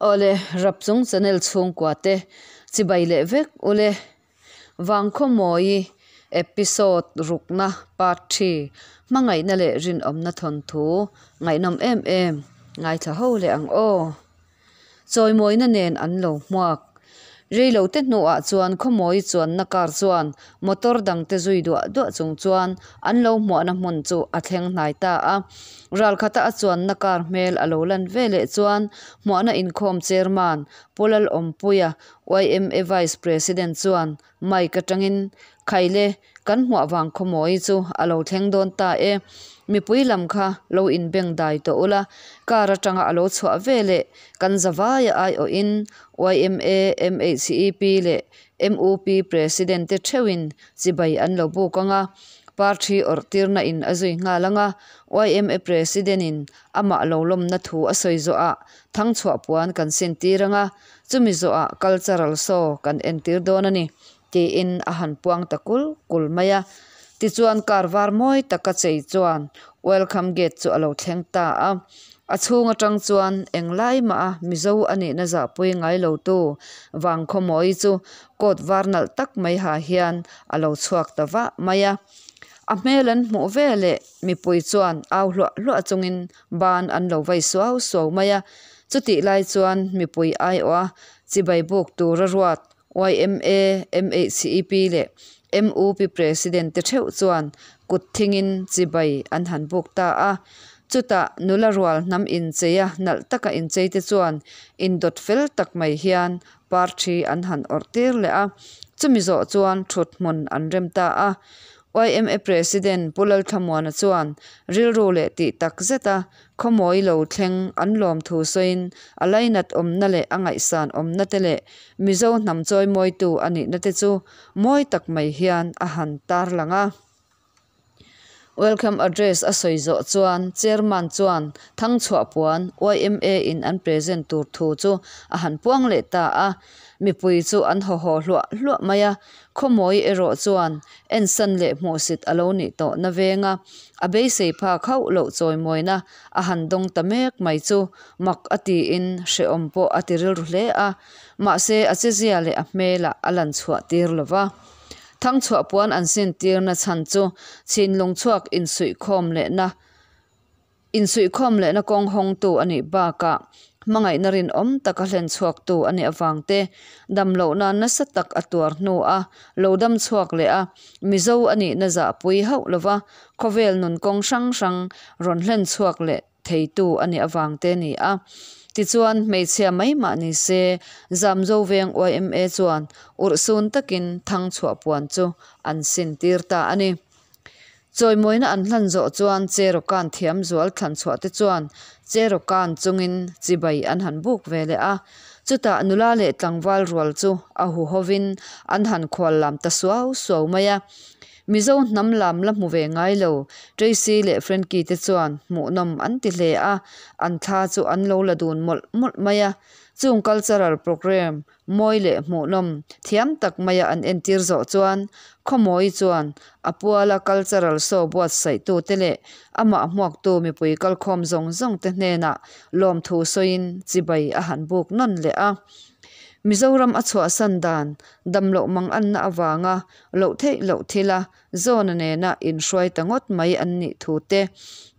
Awle, Rapchung channel chhungkua te chibai leh vek ule. Vangkhawmawi episode rukna part thi hmangaihna leh rinawmna thawnthu ngaihnawm em em ngaithla ho leh ang aw. Chawimawina nen an lo hmuak. Reilo te hnuah chuan Khawmawi chuanna car chuan motor dangte zui duah duah chung chuan an lo hmuahna hmun chu a thleng hnai ta a. Ralkhata a chuanna car hmel a lo lan veleh chuan hmuahna inkhawm chairman Pu Lalawmpuia, yma Vice President chuan Mic atangin, Khaile, kan hmuah vang Khawmawi chu a lo thleng dawn ta e. Mipui lam kha lo inbeng dai tawh ula, car atanga a lo chhuah veleh kan zavaia aiawhin yma, MHEP leh MUP President te theuhin chibai an lo buk ang a, party awrh tirna in a zui nghal ang a, yma President in amah lo lawmna thu a sawi zawhah thangchhuah puan kan sintir ang a, chumi zawhah cultural show kan entir dawn a ni. Tiin a han puang ta kul kul mai a. Tichuan car var mawi taka chei chuan welcome gate chu a lo thleng ta a. A chhung atang chuan englai mah a Mizo a nihna zahpui ngai lo tu Vangkhawmawi chu coat var nalh tak mai ha hian a lo chhuak ta vah mai a. A hmel an hmuh veleh mipui chuan au hluah hluah chungin ban an lo vai suau suau mai a. Chutih lai chuan mipui aiawha chibai buk tura ruat YMA, MHCEP leh MUP President te theuh chuan kut thingin chibai an han buk ta a. Chutah nula rual hnam incheia nalh taka inchei te chuan indawt fel tak mai hian parthi an han awrh tir leh a. Chumi zawh chuan thut hmun an rem ta a. YMA President Pu Lalthlamuana chuan rilru leh tih tak zeta Khawmawi lo thleng an lawmthu sawiin a lainat awmna leh a ngaihsan awmna te leh Mizo hnam chawimawitu a nihna te chu mawi tak mai hian a han tarlang a. Welcome address a sawi zawh chuan Chairman chuan Thangchhuah puan yma in an present tur thu chu a han puang leh ta a. Mipui chu an haw haw hluah hluah mai a, Khawmawi erawh chuan ensan leh hmuhsit a lo nih tawh na veng a, a beisei phak hauh loh chawimawina a han dawng ta mek mai chu mak a tiin hrehawm pawh a ti rilru hle a, mahse a chezia leh a hmelah a lan chhuah tir lo va. Thangchhuah puan an sin tirna chhan chu chhinlung chhuak insuihkhawm lehna Insuihkhawm lehna kawng hawngtu a nih bakah hmangaihna rinawm taka hlen chhuaktu a nih avang te, damlohna nasa tak a tuar hnu a lo dam chhuak leh a, Mizo a nihna zahpui hauh lova khawvel nun kawng hrang hrang rawn hlen chhuak leh theitu a nih avang te a ni a. Tichuan, hmeichhia mai mah ni se, Zamzo veng yma chuan urhsun takin thangchhuah puan chu an sintir ta a ni. Chawimawina an hlan zawh chuan Cherokan thiam zual thlan chhuah te chuan Cherokan chungin chibai an han buk ve leh a. Chutah nula leh tlangval rual chu a hu hovin an han khual lam ta suau suau mai a. Mizo hnam lam la hmu ve ngai lo Tracy leh Frankie te chuan hmuhnawm an ti hle a, an thla chu an lo la dun mawlh mawlh mai a. Chung cultural programme Mawi leh hmuhnawm thiam tak maia an entir zawh chuan Khawmawi chuan a puala cultural show buatsaihtute leh amah hmuaktu mipui kalkhawm zawng zawngte hnenah lawmthu sawiin chibai a han buk nawn leh a. Mizoram a chhuahsan dan damloh manganna avanga loh theih loh thila Zawna nena inhruai ta ngawt mai an nih thu te,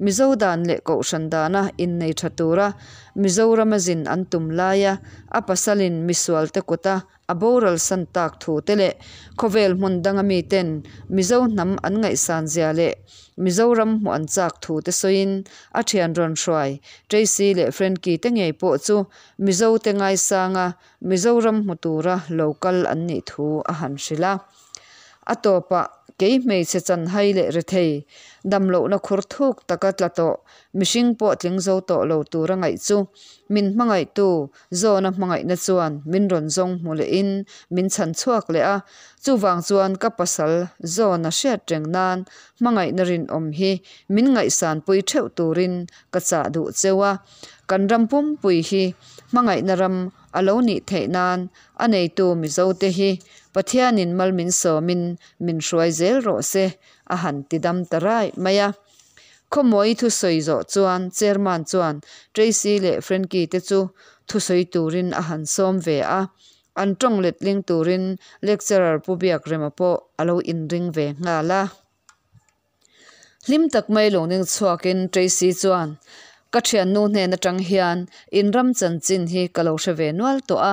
Mizo dan leh Kohhran dana innei tha tura Mizorama zin an tum laia a pasalin misualte kuta a boral san tak thu te leh khawvel hmun danga miten Mizo hnam an ngaihsan zia leh Mizoram hmuh an chak thu te sawiin a thian rawn hruai Tracy leh Frankie te ngei pawh chu Mizo te ngaisanga Mizoram hmu tura lo kal an nih thu a han hrilh a. A tawpah, kei hmeichhe chanhai leh rethei, damlohna khur thuk taka tla tawh, mihring pawh tling zo tawh lo tura ngaih chu min hmangaihtu zawna hmangaihna chuan min rawn zawng hmu lehin min chhan chhuak leh a. Chuvang chuan ka pasal zawna hriat reng nan hmangaihna rinawm hi min ngaihsanpui theuh turin ka chah duh cheu a. Kan ram pumpui hi hmangaihna ram a lo nih theih nan a neitu Mizote hi Pathianin mal min sawmin min hruai zel rawh se, a han ti dam ta raih mai a. Khawmawi thusawi zawh chuan Chairman chuan Tracy leh Frankie te chu thusawi turin a han sawm ve a, an tawng letling turin Lecturer Pu Biakrema pawh a lo inring ve nghal a. Hlim tak mai lo ning chhuakin Tracy chuan, Ka thiannu hnen atang hian in ram chanchin hi ka lo hre ve nual tawh a,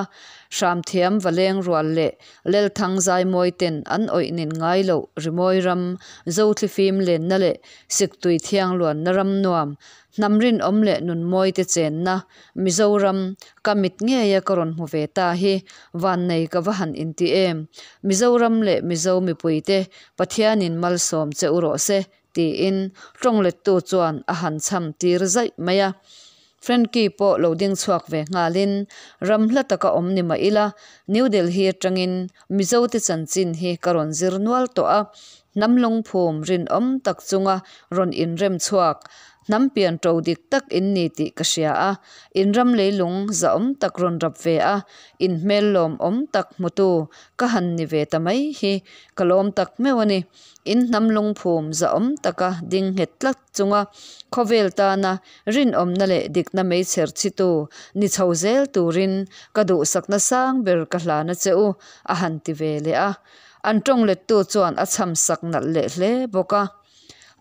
Hramthiam Valeng rual leh Lelthang Zaimawi ten an awih nin ngai loh rimawi ram, Zothlifim lenna leh Siktui thiangluanna ram nuam, hnam rinawm leh nunmawi te chenna Mizoram ka mit ngeia ka rawn hmu ve ta hi vannei ka va han inti em! Mizoram leh Mizo mipuite Pathianin malsawm che u rawh se tiin tawnglettu chuan a han chham tir zaih mai a. Frankie pawh lo ding chhuak ve nghalin, Ram hla taka awm ni mah ila, New Delhi atangin Mizote chanchin hi ka rawn zir nual tawh a, hnam lungphum rinawm tak chunga rawn inrem chhuak, hnam pian to dik tak in ni tih ka hria a, in ram leilung zahawm tak rawn rap ve a, in hmel lawmawm tak hmutu ka han ni ve ta mai hi ka lawm tak meuh a ni. In hnam lungphum zahawm taka ding nghet tlat chunga khawvel tana rinawmna leh dikna meichher chhitu ni chho zel turin ka duhsakna sang ber ka hlan a che u, a han ti ve leh a. An tawng lettu chuan a chham sak nalh leh hle bawk a.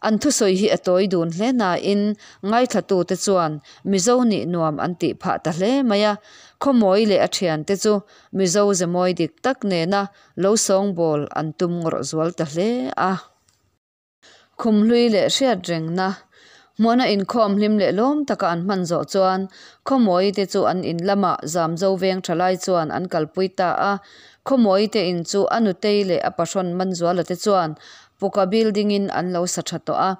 An thusawi hi a tawi dun hle nain ngaithlatute chuan Mizo nih nuam an tih phah ta hle mai a. Khawmawi leh a thiante chu Mizo ze mawi dik tak nena lo sawngbawl an tum ngawrh zual ta hle a. Khumhlui leh hriat rengna hmuhna inkhawm hlim leh lawm taka an hman zawh chuan Khawmawi te chu an in lamah Zamzo veng tha lai chuan an kalpui ta a. Khawmawi te in chu a nutei leh a pahrawn Manzuala te chuan Puka building in an lo sa tha tawh a.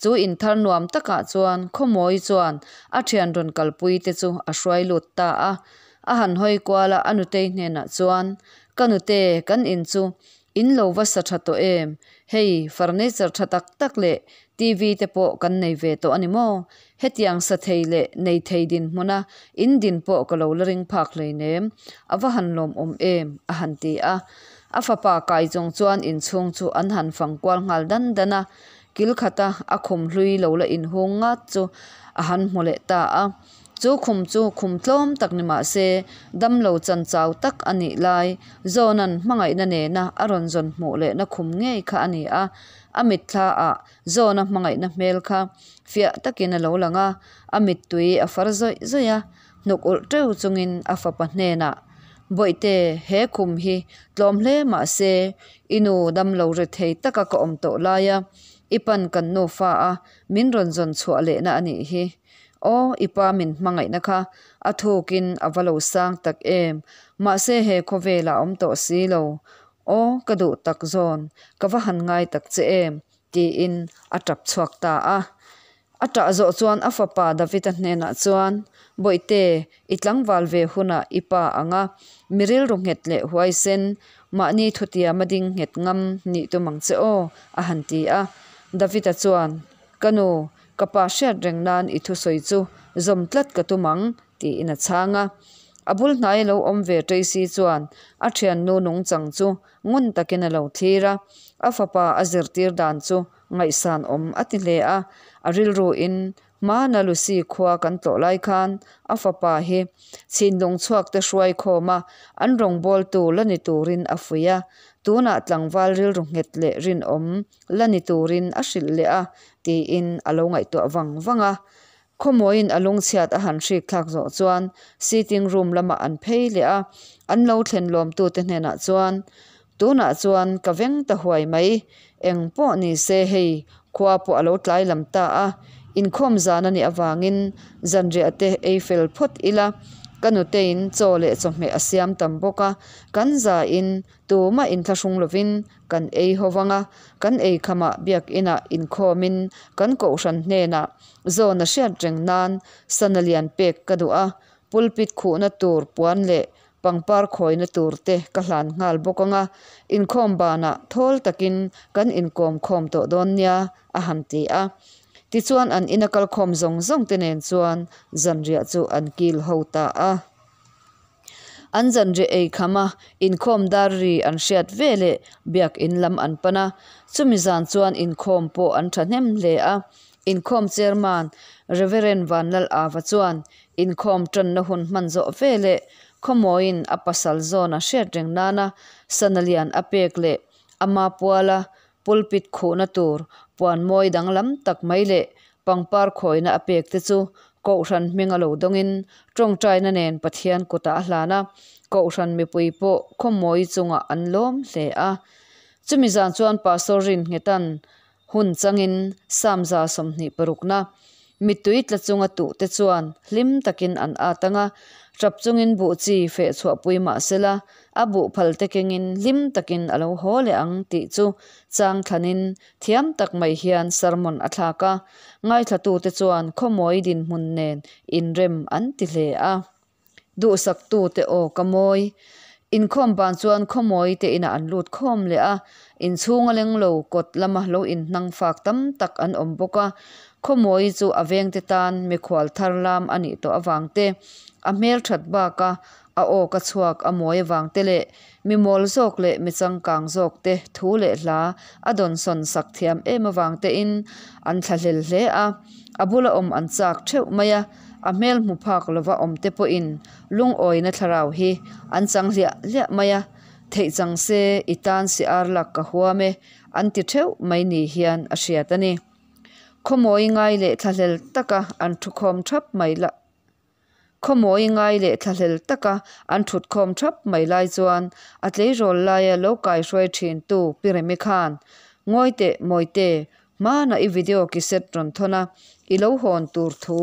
Chu in thar nuam takah chuan Khawmawi chuan a thian rawn kalpui te chu a hruai lut ta a. A han hawi kual a, a nutei hnenah chuan, Ka nute, kan in chu In lo va sa tha tawh em? Hei, furniture tha tak tak leh TV te pawh kan nei ve tawh a ni maw? Hetiang sa thei leh nei thei dinhmuna in din pawh ka lo la ring phak hleinem. A va han lawmawm em? a han ti a. A fapa kai chung chuan inchhung chu an han fang kual nghal dan dan a. Kil khata a khum hlui lo la inhung ngat chu a han hmu leh ta a. Chu khum chu khum tlawm tak ni mah se, damlo chan chau tak a nih lai, Zawna'n hmangaihna nena a rawn zawn hmuh lehna khum ngei kha a ni a. A mitthla ah Zawna hmangaihna hmel kha fiah takin a lo lang a, a mittui a far zawih zawih a, hnuk ulh teuh chungin a fapa hnenah, Bawihte, he khum hi tlawm hle mah se, i nu damlo ri thei taka ka awm tawh laia i pan kan nufa a min rawn zawn chhuah lehna a nih hi. Aw, i pa min hmangaihna kha a thukin a va lo sang tak em. Mahse he khawvelah a awm tawh si lo. Aw, ka duh tak zawn, ka va han ngai tak che em, tiin a tap chhuak ta a. A tah zawh chuan a fapa David-a hnenah chuan, Bawihte, i tlangval ve hunah i pa ang a, mi rilru nghet leh huaisen, mahni thutiama ding nghet ngam nih tum ang che aw, a han ti a. David-a chuan, Ka nu, Ka pa hriat reng nan i thusawi chu zawm tlat ka tum ang, tiin a chhang a. A bul hnai lo awm ve Tracy chuan a thiannu nungchang chu ngun takin a lo thlir a, a fapa a zirtir dan chu ngaihsan awm a ti hle a. A rilruin hmana Lucy khua kan tlawh lai khan a fapa hi chhinlung chhuak te hruai khawm a, an rawngbawltu la ni turin a fuih a. Tunah tlangval rilru nghet leh rinawm la ni turin a hrilh leh a, tiin a lo ngaihtuah vang vang a. Khawmawiin a lungchhiat a han hrik thlak zawh chuan sitting room lamah an phei leh a, an lo thlen lawmtute hnenah chuan, Tunah chuan ka veng ta huai mai, eng pawh ni se hei khua pawh a lo tlai lam ta a, inkhawm zan a nih avangin zanriah te ei fel phawt ila, ka nuteiin chaw leh chawhmeh a siam tam bawk a, kan zain Tumah inthlahrung lovin kan ei ho vang a, kan ei khamah biakinah inkhawmin kan kohhran hnenah zawn a hriat reng nan sana lian pek ka duh a, pulpit khuhna tur puan leh pangpar khawina tur te ka hlan nghal bawk ang a, inkhawm banah thawl takin kan inkawm khawm tawh dawn nia a han ti a. Tichuan an ina kalkhawm zawng zawng te nen chuan zanriah chu an kil ho ta a. An zanriah ei kham a, inkhawm dar ri an hriat ve leh biakin lam an pan a. Chumi zan chuan inkhawm pawh an thahnem hle a. Inkhawm Chairman Rev Vanlal Ava chuan inkhawm tanna hun hman zawh veleh Khawmawiin a pasal zawna hriat reng nana sana lian a pek leh ama puala pulpit khuhna tur puan mawi danglam tak mai leh pangpar khawina a pek te chu Kohhran hming a lo dawngin tawngtaina nen Pathian kutah a hlan a, Kohhran mipui pawh khawmawi chungah an lawm hle a. Chumi zan chuan Pastor Rinnghetan hun changin Samza 26na mittui tla chunga tuh te chuan hlim takin an at anga, tap chungin buh chi feh chhuahpui mah sela a buh phal te kengin hlim takin a lo haw leh ang tih chu chang thlanin thiam tak mai hian sermon a thlak a, ngaithlatute chuan khawmawi dinhmun nen inrem an ti hle a. Duhsaktute aw ka mawi. Inkhawm ban chuan khawmawi te inah an lut khawm leh a, inchhunga leng lo kawt lama lo inhnang fak tam tak an awm bawk a. Khawmawi chu a vengte tan mikhual thar lam a nih tawh avang te, a hmelthat baka a aw ka chhuak a mawi avang te leh mi mawl zawk leh mi changkang zawk te thu leh hla a dawnsawn sak thiam em avang tein an thlahlel hle a, a bula awm an chak theuh mai a. A hmel hmu phak lova awm te pawhin lungawina thlarau hi an chang hliah hliah mai a, theih chang se i tan si ar lak ka huam e an ti theuh mai ni hian a hriat a ni. Khawmawi ngai leh thlahlel taka an thukhawm thap mai la Khawmawi ngai leh thlahlel taka an thutkhawm thap mai lai chuan a tleirawl laia lo kaihruai thintu Pi Remi khan, Ngawi teh Mawite, Hmana i video cassette rawn thawn a, i lo hawn tur thu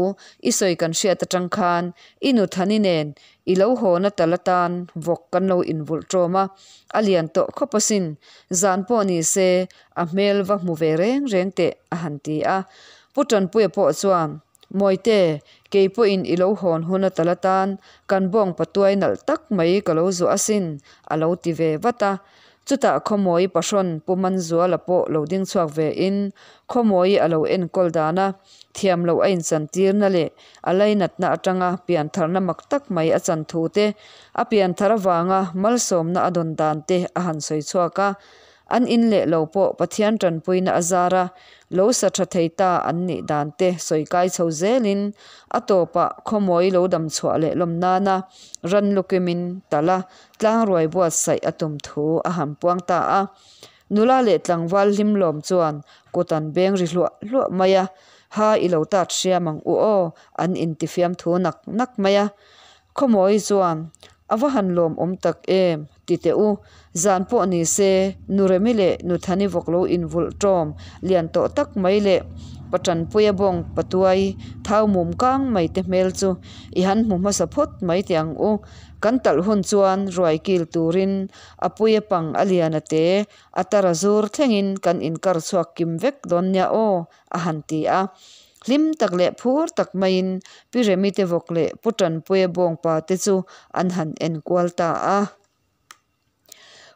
i sawi kan hriat atang khan i nu Thani nen i lo hawna tal atan vawk kan lo invulh tawm a, a lian tawh khawp asin, zan pawh ni se a hmel va hmu ve reng reng teh a han ti a. Pu Tanpuia pawh chuan, Mawite, kei pawhin i lo hawn hun a tal atan kan bawng patuai nalh tak mai ka lo zuah asin a lo ti ve vat a. Chutah Khawmawi pahrawn Pu Manzuala pawh lo ding chhuak ve in Khawmawi a lo enkawl dan a, thiam loh a inchantirna leh a lainatna atanga piantharna mak tak mai a chan thu te, a pianthar avanga malsawmna a dawn dan te a han sawi chhuak a. An in leh lo pawh Pathian tanpuina a zar a, lo sa tha thei ta an nih dan te sawi kai chho zelin a tawpah Khawmawi lo dam chhuah leh lawm nana ran lukimin tal a Tlangruai buatsaih a tum thu a han puang ta a. Nula leh tlangval hlimlawm chuan kut an beng ri hluah hluah mai a, Ha i lo tat hriam ang u aw, an intifiam thu nak nak mai a. Khawmawi chuan, A va han lawmawm tak em, ti teh u, zan pawh ni se, Nu Remi leh Nu Thani vawk lo invulh tawm lian tawh tak mai leh Patanpuia bawng patuai thau mum kang mai te hmel chu i han hmu hmasa phawt mai teh ang u, Kan talh hun chuan ruai kil turin a puia pang a lian a te, a tar a zur thlengin kan inkar chhuak kim vek dawn nia aw, a han ti a. Hlim tak leh phur tak maiin Pi Remi te vawk leh Pu Tanpuia bawngpa te chu an han enkual ta a.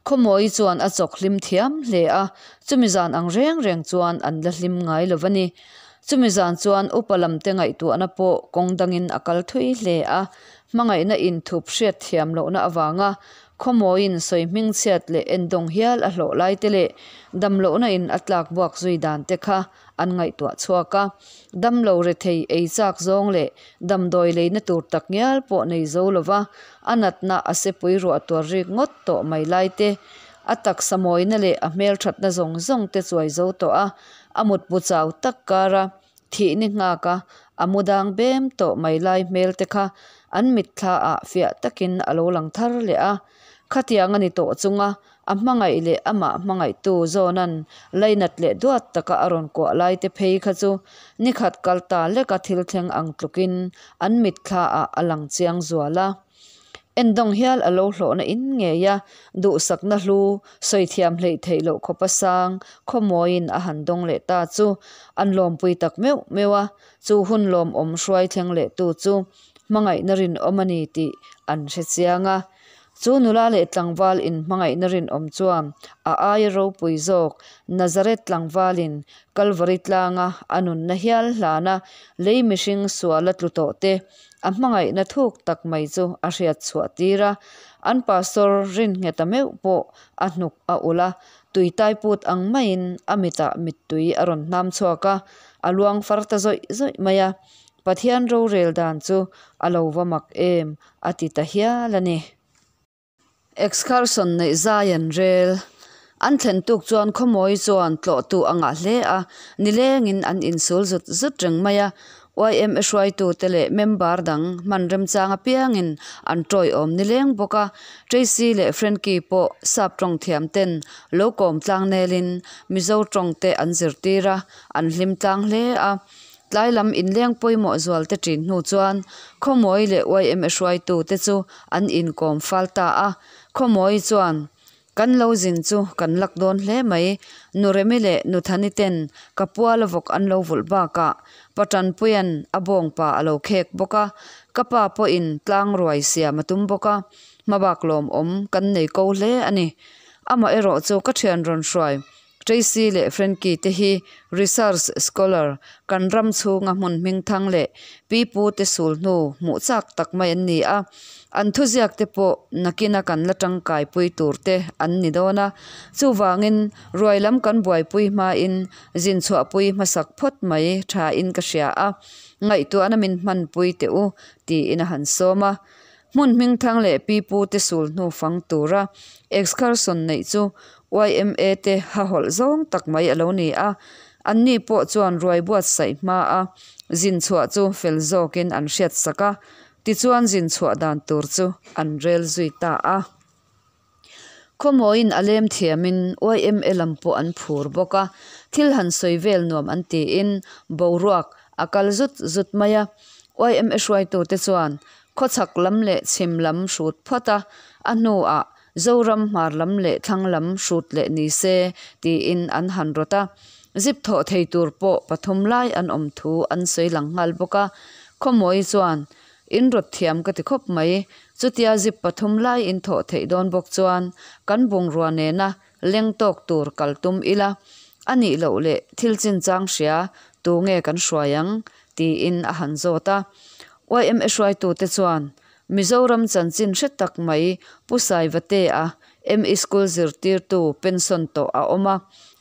Khawmawi chuan a chawk hlim thiam hle a, chumi zan ang reng reng chuan an la hlim ngai lo a ni. Chumi zan chuan upa lamte ngaihtuahna pawh kawng dangin a kal thui hle a, hmangaihna inthup hriat thiam lohna avanga Khawmawiin sawi hmingchhiat leh endawng hial a hlawh lai te leh damlohna in a tlak buak zui dan te kha an ngaihtuah chhuak a. Damlo rethei ei chak zawng leh damdawi leina tur tak ngial pawh nei zo lova a natna a sepui ruah tuar rik ngawt tawh mai lai te, a taksa mawina leh a hmelthatna zawng zawng te chuai zo tawh a, a mutbu chau tak kara thih ni nghak a, a mu dang bem tawh mai lai hmel te kha an mitthla ah fiah takin a lo lang thar leh a. Khatiang a ni tawh chunga A hmangaih leh amah hmangaihtu Zawna'n lainat leh duat taka a rawn kuah lai te phei kha chu nikhat kal ta leka thil thleng ang tlukin an mitthla ah a lang chiang zual a. Endawng hial a lo hlawhna in ngei a, duhsakna hlu sawi thiam hleih theih loh khawpa sang khawmawiin a han dawng leh ta chu an lawmpui tak meuh meuh a, chu hun lawmawm hruai thleng leh tu chu hmangaihna rinawm a ni tih an hre chiang a. Chu nula leh tlangval inhmangaihna rinawm chuan a aia ropui zawk Nazareth tlangvalin Kalvari tlanga a nunna hial hlana lei mihring suala tlu tawh te a hmangaihna thuk tak mai chu a hriat chhuah tir a. An pastor rinnghet a meuh pawh a hnuk a ulh a, tuitai put ang maiin a mitah mittui a rawn hnam chhuak a. a luang far ta zawih zawih mai a. Pathian rorel dan chu a lo va mak em a ti ta hial a ni. Excursion neih zai an rel. An thlen tuk chuan khawmawi chuan tlawhtu a ngah hle a, nilengin an insul zut zut reng mai a. Yma hruaitute leh member dang hman remchang apiangin an tawiawm nileng bawk a. Tracy leh Frankie pawh sap tawng thiam ten lo kawm tlang nelin Mizo tawng te an zirtir a, an hlim tlang hle a. Tlai lam inleng pawimawh zual te ṭin hnu chuan Khawmawi leh yma hruaitute chu an inkawm fal ta a. Khawmawi chuan, Kan lo zin chu kan lak dawn hle mai. Nu Remi leh Nu Thani ten ka puala vawk an lo vulh bakah Pa Tanpuia'n a bawngpa a lo khek bawk a, ka pa pawhin tlang ruai siam a tum bawk a, hmabak lawmawm kan nei ko hle a ni. Amaherawh chu ka thian rawn hruai Tracy leh Frankie te hi research scholar kan ram chhunga hmun hmingthang leh pipu te sul hnu hmuh chak tak mai an ni a, an thuziak te pawh nakina kan la tangkaipui tur te an ni dawn a. Chuvangin ruai lam kan buaipui hmain zin chhuahpui hmasak phawt mai thain ka hria a, ngaihtuahna min hmanpui teh u tiin a han sawm a. Hmun hmingthang leh pipu te sul hnu fang tura excursion neih chu yma te hahawlh zawng tak mai a lo ni a, anni pawh chuan ruai buatsaih hma a zin chhuah chu fel zawkin an hriat sak a, tichuan zin chhuah dan tur chu an rel zui ta a. Khawmawiin a lem thiamin yma lam pawh an phur bawk a, thil han sawi vel nuam an tiin boruak a kal zut zut mai a. Yma hruaitute chuan khawchhak lam leh chhim lam hrut phawt a, a hnuah Zoram hmar lam leh thlang lam hrut leh ni se tiin an han rawt a. Zip thawh thei tur pawh pathum lai an awm thu an sawi lang nghal bawk a. Khawmawi chuan In rawt thiam ka ti khawp mai. Chutia zip pathum lai in thawh theih dawn bawk chuan kan bungrua nena leng tawk tur kal tum ila, a nih loh leh thil chinchang hria tu nge kan hruai ang? tiin a han zawt a. Yma hruaitute chuan Mizoram chanchin hre tak mai Pu Saivatea ME School zirtirtu pension tawh a awm a,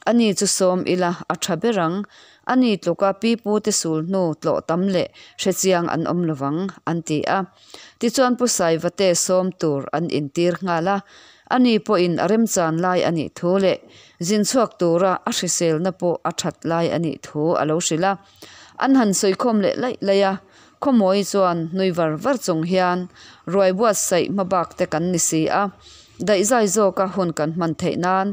ani chu sawm ila a tha ber ang. Ani tluka pipute sul hnu tlawh tam leh hrechiang an awm lovang, an ti a. Tichuan Pu Saivate sawm tur an intir nghal a, ani pawhin a remchan lai a nih thu leh zinchhuak tura a hriselna pawh a that lai a nih thu a lo hrilh a. An han sawikhawm leh laih laih a, Khawmawi chuan nui var var chung hian ruai buatsaih hmabak te kan ni si a, daihzai zawka hun kan hman theih nan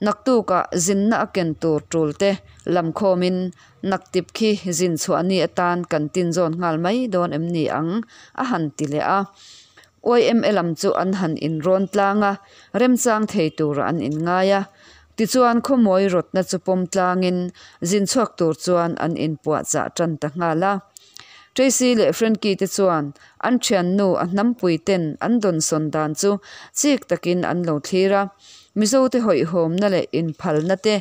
naktukah zinna a ken tur tul te lam khawmin naktip khi zin chhuah ni atan kan tin zawn nghal mai dawn em ni ang a han ti leh a. Yma lam chu an han inrawn tlang a, remchang thei turah an inngai a. Tichuan khawmawi rawtna chu pawm tlangin zin chhuak tur chuan an inpuahchah tan ta nghal a. Tracy leh Frankie te chuan an thiannu a hnampui ten an dawnsawn dan chu chik takin an lo thlir a. Mizote hawihhawmna leh inphalna te,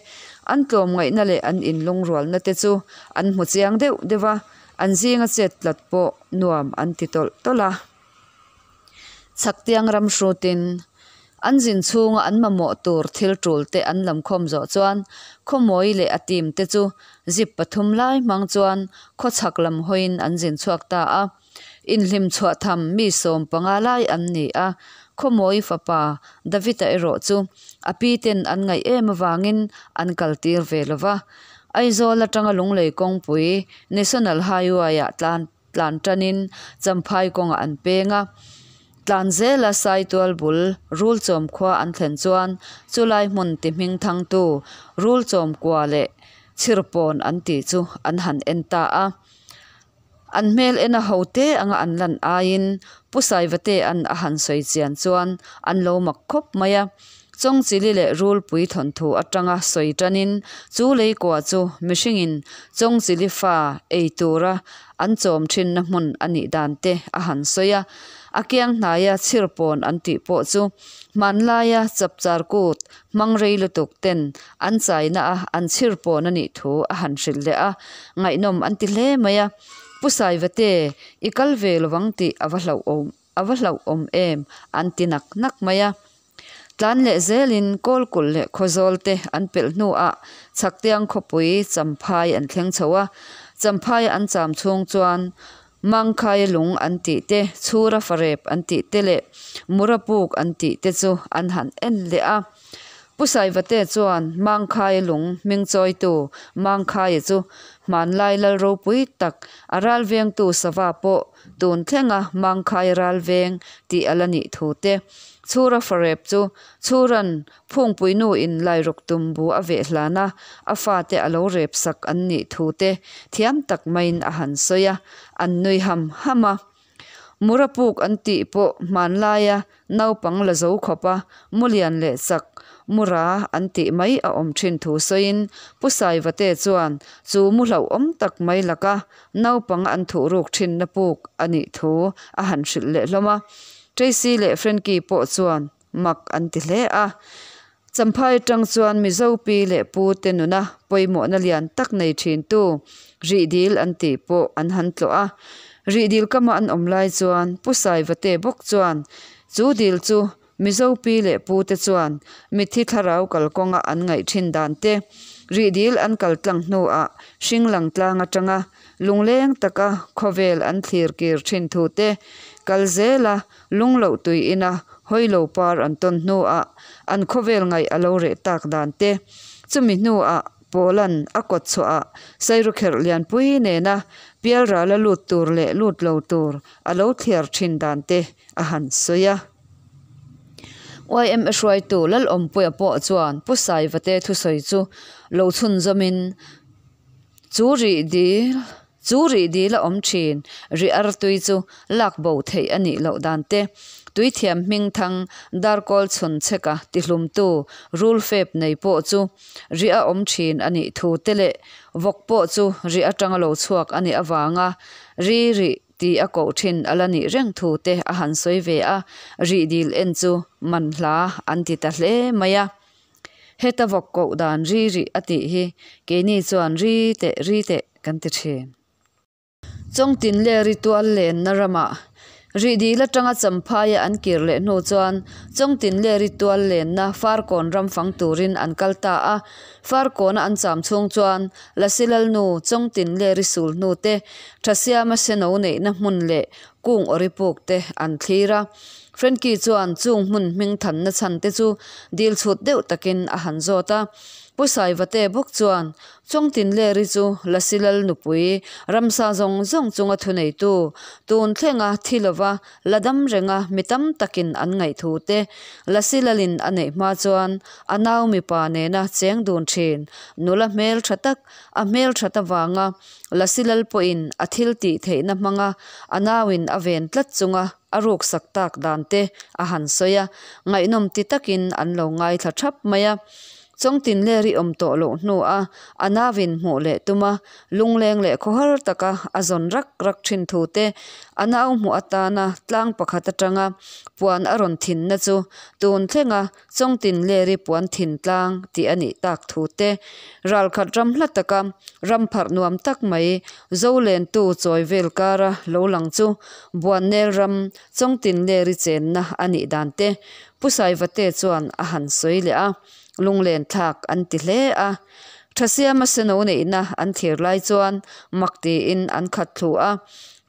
an tlawmngaihna leh an inlungrualna te chu an hmu chiang deuh deuh a, an zinga chet tlat pawh nuam an ti tawlh tawlh a. Chhaktiang ram hrutin an zin chhunga an mamawh tur thil tul te an lam khawm zawh chuan Khawmawi leh a team te chu zip pathum lai hmang chuan khawchhak lam hawiin an zin chhuak ta a. Inhlim chhuah tham mi sawm panga lai an ni a, Khawmawi fapa David-a erawh chu a pi ten an ngaih em avangin an kal tir ve lo va. Aizawl atanga Lunglei kawngpui National Highway-ah tlan Tlan tanin Champhai kawngah an peng a, tlan zela Saitual bul Rulchawm khua an thlen chuan chulai hmun ti hming thangtu Rulchawm kua leh Chhirpawn an tih chu an han en ta a. An hmel en a ho te anga an lan aiin Pu Saivatea'n a han sawi chian chuan an lo mak khawp mai a. Chawngchili leh Rulpui thawnthu atanga sawi tanin chu leikua chu mihringin Chawngchili fa ei tura an chawm thinna hmun a nih dan te a han sawi a. A kiang hnaia chhirpawn an tih pawh chu hmanlaia chapchar kut hmang rei lutuk ten an chaina a an chhirpawn a nih thu a han hrilh leh a, ngaihnawm an ti hle mai a. Pu Saivate, i kal ve lovang tih a va hlauhawm. A va hlauhawm em? an ti nak nak mai a. Tlan leh zelin Kawlkulh leh Khawzawl te an pelh hnuah Chhaktiang khawpui Champhai an thleng chho a. Champhaia an cham chhung chuan Mangkhaia lung an tih te, Chhura farep an tih te leh Mura puk an tih te chu an han en leh a. Pu Saivate chuan Mangkhaia lung hming chawitu Mangkhaia chu hmanlai lal ropui tak a ral vengtu sava pawh tun thlenga Mangkhaia ral veng tih a la nih thu te, Chhura farep chu Chhuran Phungpui nu in Lairuk tumbu a veh hlan a, a fate a lo rep sak an nih thu te thiam tak maiin a han sawi a, an nui ham ham a. Mura puk an tih pawh hmanlaia naupang la zo khawp a, mu lian leh chak mura an tih mai a awm thin thu sawiin Pu Saivate chuan chu mu hlauhawm tak mai laka naupang an thuh ruk thinna puk a nih thu a han hrilh leh hlawm a. Tracy leh Frankie pawh chuan mak an ti hle a. Champhai atang chuan Mizo pi leh pu te nuna pawimawhna lian tak nei thintu Rihdil an tih pawh an han tlawh a. Rihdil kama an awm lai chuan Pu Saivate bawk chuan chu dil chu Mizo pi leh pu te chuan mitthi thlarau kalkawnga an ngaih thin dan te, Rihdil an kal tlang hnuah hringlang tlang atanga lungleng taka khawvel an thlir kir thin thu te kal zela Lungloh tui ina hawilo par an tawn hnuah an khawvel ngaih a lo reh tak dan te, chumi hnuah Pawlan a kawt chhuahah Sairukherh lianpui nena pialrala lut tur leh lut lo tur a lo thliar thin dan te a han sawi a. YMA hruaitu Lalawmpuia pawh chuan Pu Saivate thusawi chu lo chhunzawmin chu rih dil Chu rih dil a awm thin, rih artui chu lak bo theih a nih loh dan te, tuithiam hmingthang darkawl chhun chheka tihlumtu rul fep nei pawh chu rih a awm thin a nih thu te leh vawk pawh chu rih atanga lo chhuak a nih avanga ri rih ti a koh thin a la nih reng thu te a han sawi ve a, rih dil en chu manhla an ti ta hle mai a. Heta vawk koh dan ri rih a tih hi keini chuan ri teh ri teh kan ti thin. Chawngtin leh ritual lenna ramah Rihdil atanga Champhaia an kir leh hnu chuan Chawngtin leh ritual lenna Farkawn ram fang turin an kal ta a. Farkawna an cham chhung chuan Lasi Lalnu, Chawngtin leh Risul hnu te, Thasiama seno neihna hmun leh kung awri puk te an thlir a. Frankie chuan chung hmun hming thanna chhan te chu dil chhut deuh takin a han zawt a. Pu Saivate bawk chuan Chawngtinleri chu Lasi Lal nupui ramsa zawng zawng chunga thuneitu, tun thlenga thi lova la dam renga mi tam takin an ngaihthu te Lasi Lalin a neih hma chuan a nau mipa nena cheng dun thin nula hmel tha tak a hmel that avanga Lasi Lal pawhin a thil tih theihna hmanga a nauin a ven tlat chunga a ruksak tak dan te a han sawi a, ngaihnawm ti takin an lo ngaithla thap mai a. Chawngtinleri awm tawh loh hnua a nauin hmuh leh tum a, lungleng leh khawhar taka a zawn rak rak thin thu te, a nau hmuh atana tlang pakhat atanga puan a rawn thinna chu tun thlenga Chawngtinleri puan thin tlang tih a nih tak thu te, ralkhat ram hla taka ram pharh nuam tak mai Zolentu chawi vel kara lo lang chu Buannel ram Chawngtinleri chenna a nih dan te Pu Saivate chuan a han sawi leh a, lunglen thlak an ti hle a. Thasiama seno neihna an thlir lai chuan mak tiin an khat thlu a.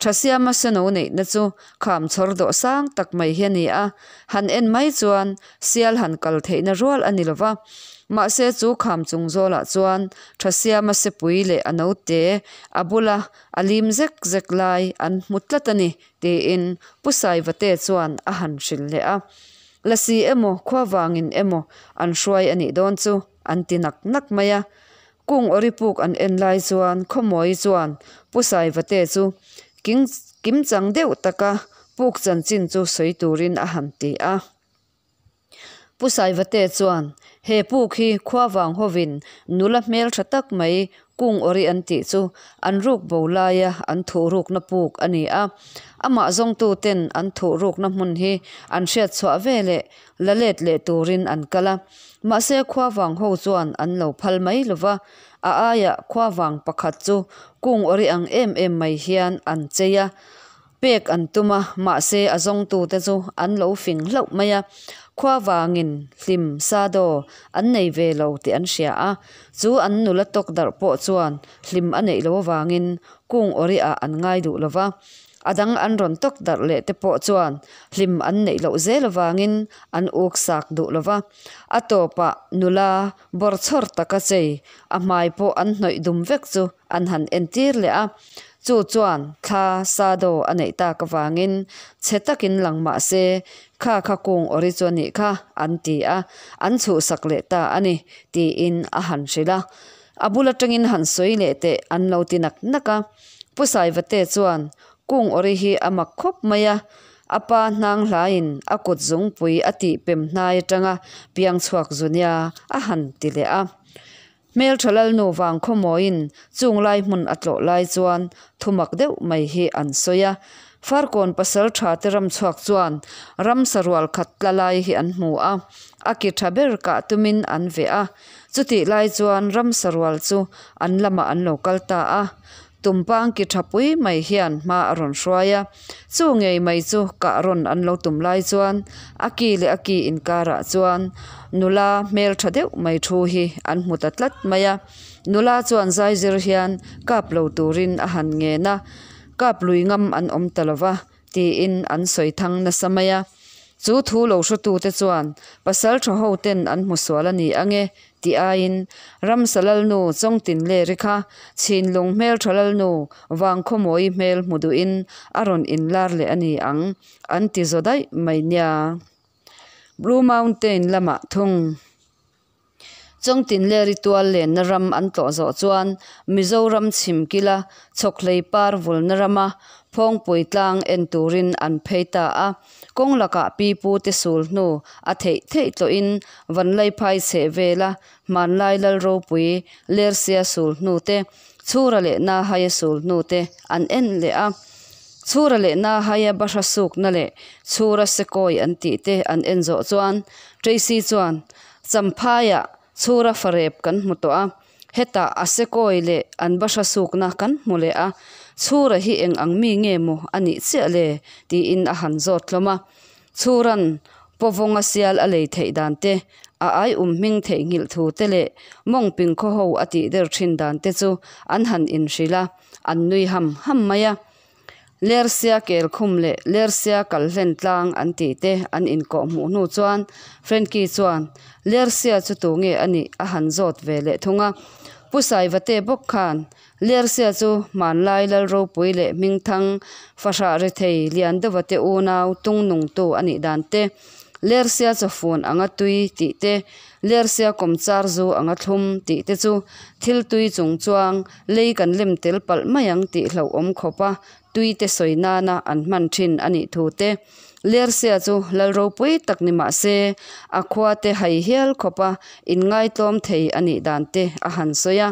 Thasiama seno neihna chu kham chhawr dawh sang tak mai hi a ni a, han en mai chuan sial han kal theihna rual a ni lo va. Mahse chu kham chung zawlah chuan Thasiama sepui leh a naute a bula a lim zek zek lai an hmu tlat a ni tiin Pu Saivate chuan a han hrilh leh a. Lasi emaw khuavangin emaw an hruai a nih dawn chu an ti nak nak mai a. Kung awri puk an en lai chuan Khawmawi chuan Pu Saivate chu king kimchang deuh taka puk chanchin chu sawi turin a han ti a. Pu Saivate chuan he puk hi khuavang hovin nula hmel tha tak mai Kung awri an tih chu an ruk bo laia an thuh rukna puk a ni a. Amah zawngtu ten an thuh rukna hmun hi an hriat chhuah ve leh la let leh turin an kal a. Mahse khuavang ho chuan an lo phal mai lo va, a aiah khuavang pakhat chu kung awri ang em em mai hian an chei a. Pek an tum a, mahse a zawngtute chu an lo fing hlauh mai a, khua vangin hlim sado an nei ve lo tih an hria a, chu an nula tawk darh pawh chuan hlim a neih loh avangin kung awri ah an ngai duh lo va, a dang an rawn tawk darh leh te pawh chuan hlim an neih loh zel avangin an uk sak duh lo va, a tawpah nula bawrchhawr taka chei a hmai pawh an hnawih dum vek chu an han entir leh a, chu chuan thla sado a neih tak avangin chhe takin lang mah se kha kha kung awri chu a nih kha an ti a, an chhuhsak leh ta a ni tiin a han hrilh a. A bul atangin han sawi leh teh an lo ti nak nak a. Pu Saivate chuan kung awri hi a mak khawp mai a, a pa hnang hlaiin a kut zungpui a tih pem hnai atanga piang chhuak zu nia a han ti leh a. Hmeltha Lalnu vang khawmawiin chung lai hmun a tlawh lai chuan thumak deuh mai hi an sawi a. Farkawn pasal tha te ram chhuak chuan ramsa rual khat tla lai hi an hmu a, a ki tha ber kah tumin an veh a. Chutih lai chuan ramsa rual chu an lamah an lo kal ta a. Tumpang ki tha pui mai hian hma a rawn hruai a, chu ngei mai chu kah rawn an lo tum lai chuan a ki leh a ki inkarah chuan nula hmel tha deuh mai thu hi an hmu ta tlat mai a. Nula chuan zaizir hian kap lo turin a han ngen a, kap lui ngam an awm ta lo va tiin an sawi thang nasa mai a. Chu thu lo hretute chuan pasal tha ho ten an hmu sual a ni ange tih aiin Ramsa Lalnu Chawngtinleri kha Chhinlung hmeltha Lalnu Vangkhawmawi hmel hmu duhin a rawn inlar leh a ni ang an ti zaw daih mai nia. Blue Mountain lamah thung. Chawngtinleri tual lenna ram an tlawh zawh chuan Mizoram chhim kila Chhawkhlei par vulna rama Phawngpui tlang en turin an phei ta a. Kawng lakah pipu te sul hnu a theih theih tlawhin Vanlaiphai chheh vela hmanlai Lal ropui Lersia sul hnu te, Chhura leh Nahaia sul hnu te an en leh a. Chhura leh Nahaia bahra sukna leh Chhura sekawi an tih te an en zawh chuan Tracy chuan Champhaiah chhura farep kan hmu tawh a, hetah a sekawi leh an bahra sukna kan hmu leh a, chhura hi eng ang mi nge maw a nih chiah le? tiin a han zawt hlawm a. Chhura'n pawvawnga sial a lei theih dan te, a aium hming theihnghilh thu te leh mawngping khaw ho a tih der thin dan te chu an han inhrilh a, an nui ham ham mai a. Lersia kelkhum leh Lersia kalhlen tlang an tih te an inkawh hmuh hnu chuan Frankie chuan Lersia chu tu nge a nih a han zawt ve leh thung a. Pu Saivate bawk khan Lersia chu hmanlai Lal ropui leh hmingthang fahrah rethei lian deuha te unau tungnungtu a nih dan te, Lersia chawfun anga tui tih te, Lersia kawmchar zu anga thlum tih te chu thil tui chung chuang Lei kan lem tel palh mai ang tih hlauhawm khawpa tui te sawi nana an hman thin a nih thu te. Lersia chu lal ropui tak ni mah se a khua te hai hial khawpa inngaitlawm thei a nih dan te a han sawi a.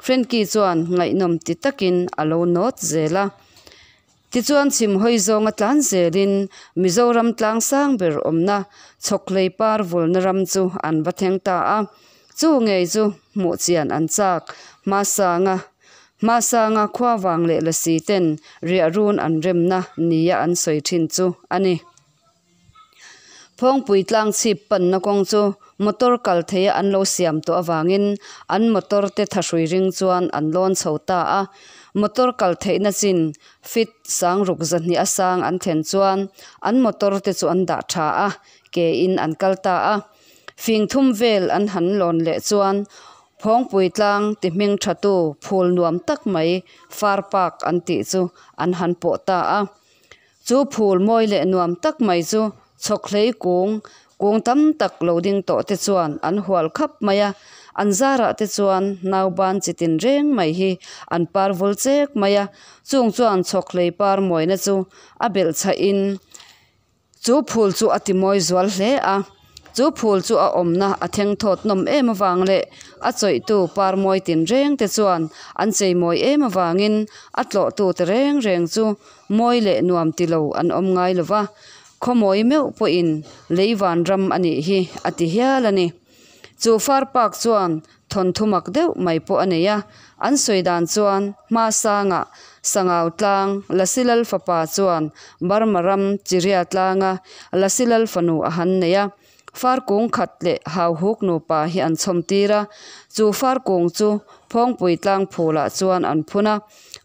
Frankie chuan ngaihnawm ti takin a lo nawt zel a. Tichuan chhim hawi zawnga tlan zelin Mizoram tlang sang ber awmna Chhawkhlei par vulna ram chu an va thleng ta a. Chu ngei chu hmuh chian an chak. Hmasanga Hmasanga khua vang leh lasi ten riahrun an remna nia an sawi thin chu a ni. Phawngpui tlang chhip panna kawng chu motor kal theia an lo siam tawh avangin an motor te thahrui ring chuan an lawn chho ta a. Motor kal theihna chin feet sangruk zahnih a sang an thlen chuan an motor te chu an dah tha a, ke in an kal ta a. Fing thum vel an han lawn leh chuan Phawngpui tlang ti hming thatu phul nuam tak mai Far Park an tih chu an han pawh ta a. Chu phul mawi leh nuam tak mai chu chhawkhlei kung, kung tam tak lo ding tawh te chuan an hual khap mai a, an zarah te chuan nauban chi tin reng mai hi an par vul chek mai a, chung chuan chhawkhlei par mawina chu a belh chhahin Chu phul chu a ti mawi zual hle a, chu phul chu a awmna a theng thawt nawm em avang leh a chawihtu par mawi tin reng te chuan an chei mawi em avangin a tlawhtu te reng reng chu mawi leh nuam ti lo an awm ngai lo va, khawmawi meuh pawhin lei vanram a nih hi a ti hial a ni. Chu far park chuan. Thawnthu mak deuh mai pawh a nei a, an sawi dan chuan hmasanga Sangau tlang Lasi Lal fapa chuan Burma ram Chiria tlanga Lasi Lal fanu a han nei a, far kung khat leh Hauhuk nupa hi an chhawm tir a, chu far kung chu Phawngpui tlang phulah chuan an phun a,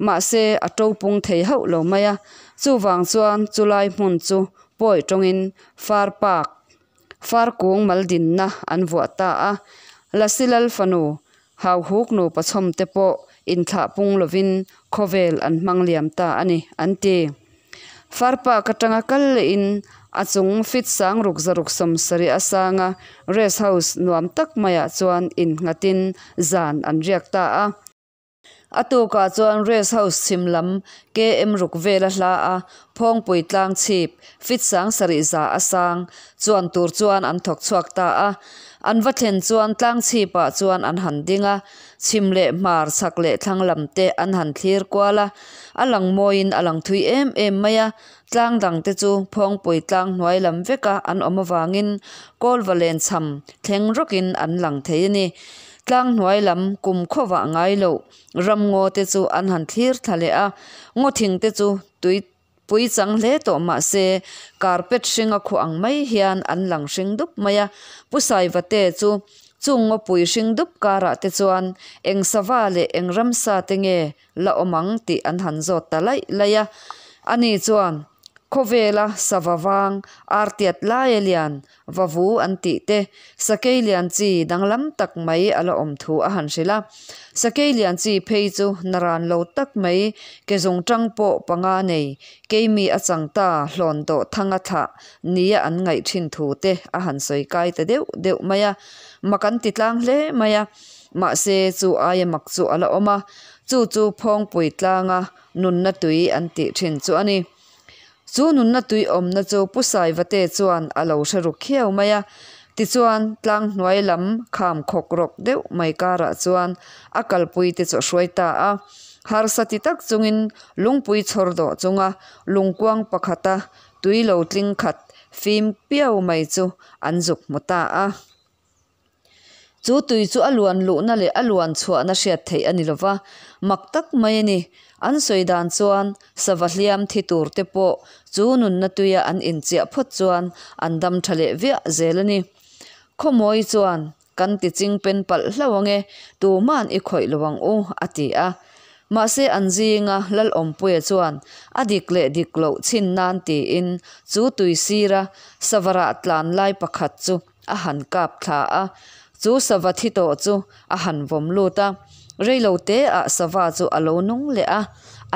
mahse a to pung thei hauh lo mai a, chuvang chuan chulai hmun chu pawi tawngin far park Far kung mal dinna an vuah ta a, Lasi Lal fanu Hauhuk nupa chhawm te pawh inthlah pung lovin khawvel an hmang liam ta a ni, an ti. Far park atanga kal lehin a chung fit sang ruk zaruk 70 a sanga rest house nuam tak maiah chuan innghatin zan an riak ta a. A tukah chuan Rest House chhim lam KM ruk vela hla a Phawngpui tlang chhip fit 7000 a sang chuan tur chuan an thawk chhuak ta a. An va thlen chuan tlang chhipah chuan an han ding a, chhim leh hmar chhak leh thlang lam te an han thlir kual a. A lang mawiin a lang thui em em mai a, tlang dang te chu Phawngpui tlang hnuai lam veka an awm avangin Kawlva lenchham thleng rawkin an lang thei a ni. Tlang hnuai lam kum khawvah ngai loh ram ngaw te chu an han thlir thla leh a, ngaw thing te chu tui pui chang hle tawh mah se carpet hring a khuh ang mai hian an lang hring dup mai a. Pu Saivate chu chung ngaw pui hring dup karah te chuan eng sava leh eng ramsa te nge la awm ang tih an han zawt ta laih laih a. Ani chuan khawvela sava vang artiat laia lian Vavu an tih te, sakei lian chi danglam tak mai a la awm thu a han hrilh a. Sakei lian chi phei chu naran lo tak mai, ke zung tang pawh panga nei, keimi a chang ta hlawn dawh thanga thlah nia an ngaih thin thu te a han sawi kai ta deuh deuh mai a. Mak an ti tlang hle mai a. Mahse chu aia mak chu a la awm a, chu chu Phawngpui tlanga nunna tui an tih thin chu a ni. Chu nunna tui awmna chu Pu Saivate chuan a lo hre ru khiau mai a. Tichuan, tlang hnuai lam kham khawk rawk deuh mai karah chuan a kalpui te chu a hruai ta a. Harsa ti tak chungin lungpui chhawr dawh chunga lungkuang pakhata tui lo tling khat fim piau mai chu an zuk hmu ta a. Chu tui chu a luan luhna leh a luan chhuahna hriat theih a ni lo va, mak tak mai a ni. An sawi dan chuan sava hliam thi tur te pawh chu nunna tuia an inchiah phawt chuan an dam tha leh viah zel a ni. Khawmawi chuan, Kan ti ching pen palh hlauh ang e, tuma'n i khawih lo ang u, a ti a. Mahse an zinga Lalawmpuia chuan a dik leh dik loh chhin nan tiin chu tui sira sava rah tlan lai pakhat chu a han kap thla a, chu sava thi tawh chu a han vawm lut a, reilo te ah sava chu a lo nung leh a,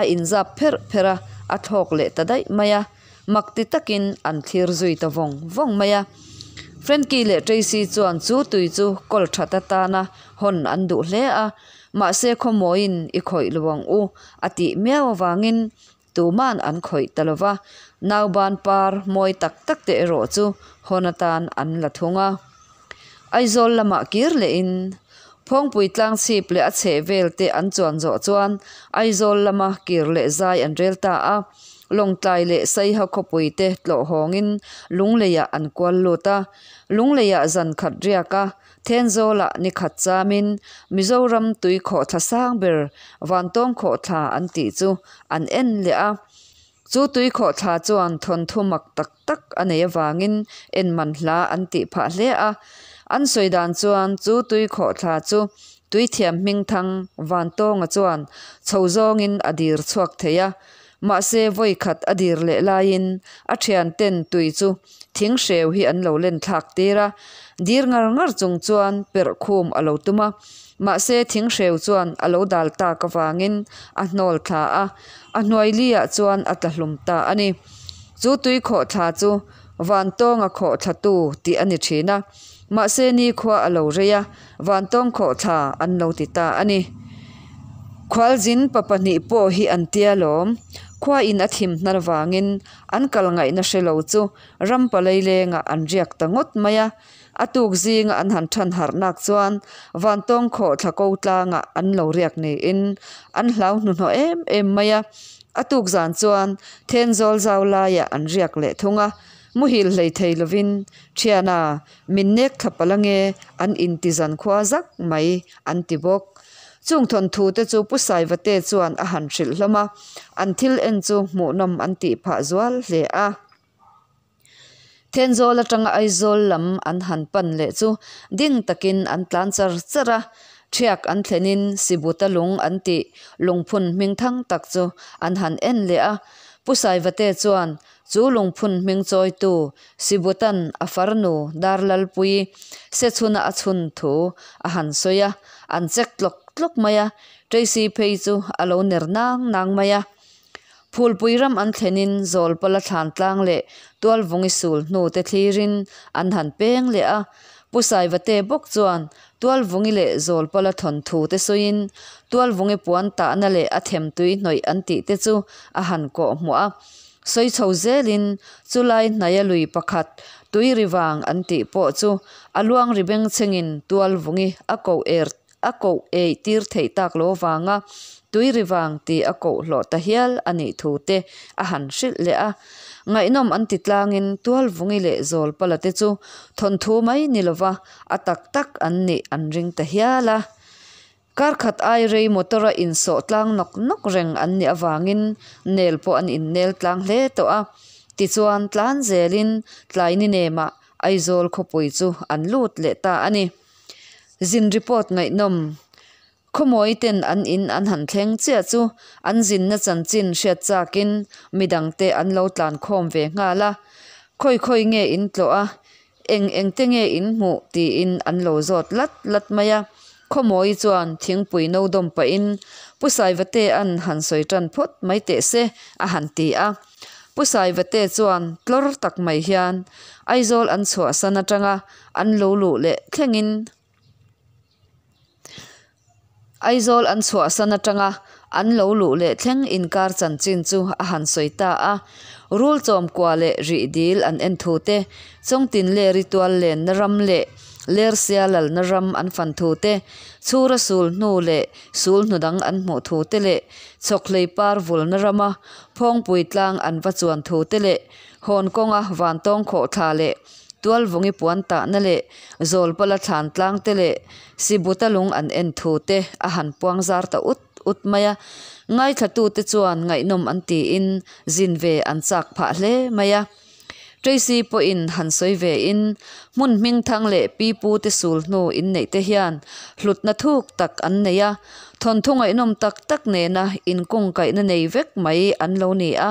a inzap pherh pherh a, a thlawk leh ta daih mai a, mak ti takin an thlir zui ta vawng vawng mai a. Frankie leh Tracy chuan chu tui chu kawl that atana hawn an duh hle a, mahse khawmawiin i khawih lo ang u a tih miau avangin Tuman an khawih ta lo va, nauban par mawi tak tak te erawh chu hawn atan an la thung a. Aizawl lamah kir lehin Phawngpui tlang chhip leh a chheh vel te an chuan zawh chuan Aizawl lama kir leh zai an rel ta a. Lawngtlai leh Saiha khawpui te tlawh hawngin Lungleiah an kual lut a. Lungleiah zan khat riak a, Thenzawlah ni khat chamin Mizoram tui khawhthla sang ber Vantawng khawhthla an tih chu an en leh a. Chu tui khawhthla chuan thawnthu mak tak tak a nei avangin en man hla an tih phah hle a. An sawi dan chuan chu tui khawhthla chu tuithiam hmingthang Vantawnga chuan chho zawngin a dir chhuak thei a. Mahse vawi khat a dir leh laiin a thianten tui chu Thing hreu hi an lo len thlak tir a, dir ngar ngar chung chuan perh khum a lo tum a. Mahse thing hreu chuan a lo dal tak avangin a hnawl thla a, a hnuai li ah chuan a tla hlum ta a ni. Chu tui khawh thla chu Vantawnga khawh thla tu tih a ni thin a, mahse nikhua a lo rei a, Vantawng khawh thla an lo ti ta a ni. Khualzin pa pahnih pawh hi an tia lawm. Khua in a thim hnar vangin An kal ngaihna hre lo chu ram palei lengah an riak ta ngawt mai a. A tuk zinga an han than harh nak chuan Vantawng khawh thla ko tlangah an lo riak niin an hlau hnuhnawh em em mai a. A tuk zan chuan Thenzawl zau laiah an riak leh thung a. Muhil hlei thei lovin, Thiana, min nek thla palh ange, an inti zankhua zak mai, an ti bawk. Chung thawnthu te chu Pu Saivate chuan a han hrilh hlawm a, an thil en chu hmuhnawm an tih phah zual hle a. Thenzawl atanga Aizawl lam an han pan leh chu ding takin an tlan char char a, Thiak an thlenin Sibuta lung an tih lungphun hming thang tak chu an han en leh a. Pu Saivate chuan chu lungphun hming chawitu Sibutan a farnu Darlalpuii sechhuna a chhun thu a han sawi a, an chek tlawk tlawk mai a, Tracy phei chu a lo ner nang nang mai a. Phulpui ram an thlenin Zawlpala thlan tlang leh Tualvungi sul hnu te thlirin an han peng leh a. Pu Saivate bawk chuan Tualvungi leh Zawlpala thawnthu te sawiin Tualvungi puan tahna leh a themtui hnawih an tih te chu a han kawh hmuh a. Sawi chho zelin chulai hnaia lui pakhat tui ri vang an tih pawh chu a luang ri bengchhengin Tualvungi a koh er A koh ei tir theih tak lo vanga tui ri vang tih a koh hlawh ta hial a nih thu te a han hrilh leh a. Ngaihnawm an ti tlangin Tualvungi leh Zawlpala te chu thawnthu mai ni lova a tak tak an nih an ring ta hial a. Kar khat ai rei motor a insawh tlang nawk nawk reng an nih avangin nel pawh an innel tlang hle tawh a. Tichuan tlan zelin tlai ni nemah Aizawl khawpui chu an lut leh ta a ni. Zin report ngaihnawm. Khawmawi ten an in an han thleng chiah chu an zinna chanchin hriat chakin midangte an lo tlan khawm ve nghal a. Khawi khawi nge in tlawh a, eng eng te nge in hmuh tiin an lo zawt lat lat mai a. Khawmawi chuan thingpui no dawm pahin Pu Saivatea'n han sawi tan phawt mai teh se a han ti a. Pu Saivate chuan tlawr tak mai hian Aizawl an chhuahsan atanga an lo luh leh thlengin Aizawl an chhuahsan atanga an lo luh leh thleng inkar chanchin chu a han sawi ta a. Rul chawmkua leh rih dil an en thu te, Chawngtin Leri tual lenna ram leh Lersia lalna ram an fan thu te, Chhura sul hnu leh sul hnu dang an hmuh thu te leh Chhawkhlei par vulna rama Phawngpui tlang an va chuan thu te leh Hawn kawnga Vantawng khawhthla leh Tualvungi puan tahna leh Zawlpala thlan tlang te leh Sibuta lung an en thu te a han puang zar ta ut ut mai a. Ngaithlatute chuan ngaihnawm an tiin zin ve an chak phah hle mai a. Tracy pawhin han sawi ve in hmun hmingthang leh pi pu te sul hnu inneih te hian hlutna thuk tak an nei a, thawnthu ngaihnawm tak tak nena inkungkaihna nei vek mai an lo ni a,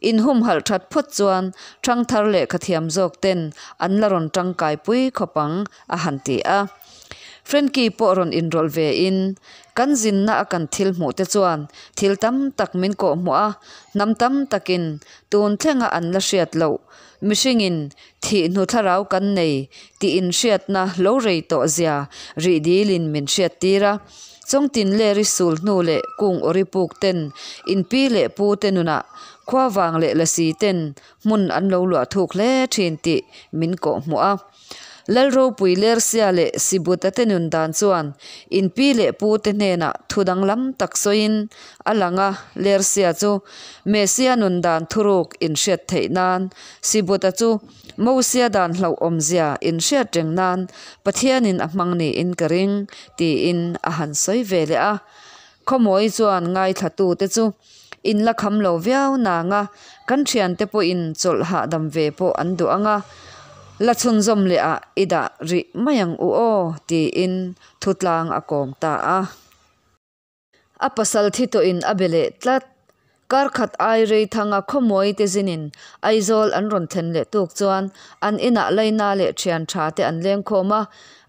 inhumhalh that phawt chuan thangthar lehkha thiam zawk ten an la rawn tangkai pui khawp ang a han ti a. Frankie pawh rawn inrawlh ve in kan zinna a kan thil hmuh te chuan thil tam tak min kawhhmuh a, hnam tam takin tun thlenga an la hriat loh mihringin thih hnu thlarau kan nei tih inhriatna lo rei tawh zia rih dilin min hriat tir a. Chawngtin leri sul hnu leh kung awri puk ten in pi leh pu te nunah khua vang leh lasi ten hmun an lo luah thuk hle thin tih min kawhhmuh a. Lalropui Lersia leh Sibuta te nun dan chuan in pi leh pu te hnenah thu danglam tak sawiin a lang a, Lersia chu Mesia nun dan thuruk inhriat theih nan, Sibuta chu Mosia dan hlauhawmzia inhriat reng nan Pathianin a hmang niin ka ring, tiin a han sawi ve leh a. Khawmawi chuan ngaithlatute chu in la kham lo viau nanga kan thiante pawhin chawlh hahdam ve pawh an duh ang a, la chhunzawm leh ah i dah rih mai ang u aw tiin thutlang a kawm ta a. A pasal thi tawhin a be leh tlat. Kar khat ai rei thanga khawmuai te zinin Aizawl an rawn thlen leh tuk chuan an inah laina leh thian tha te an leng khawm a,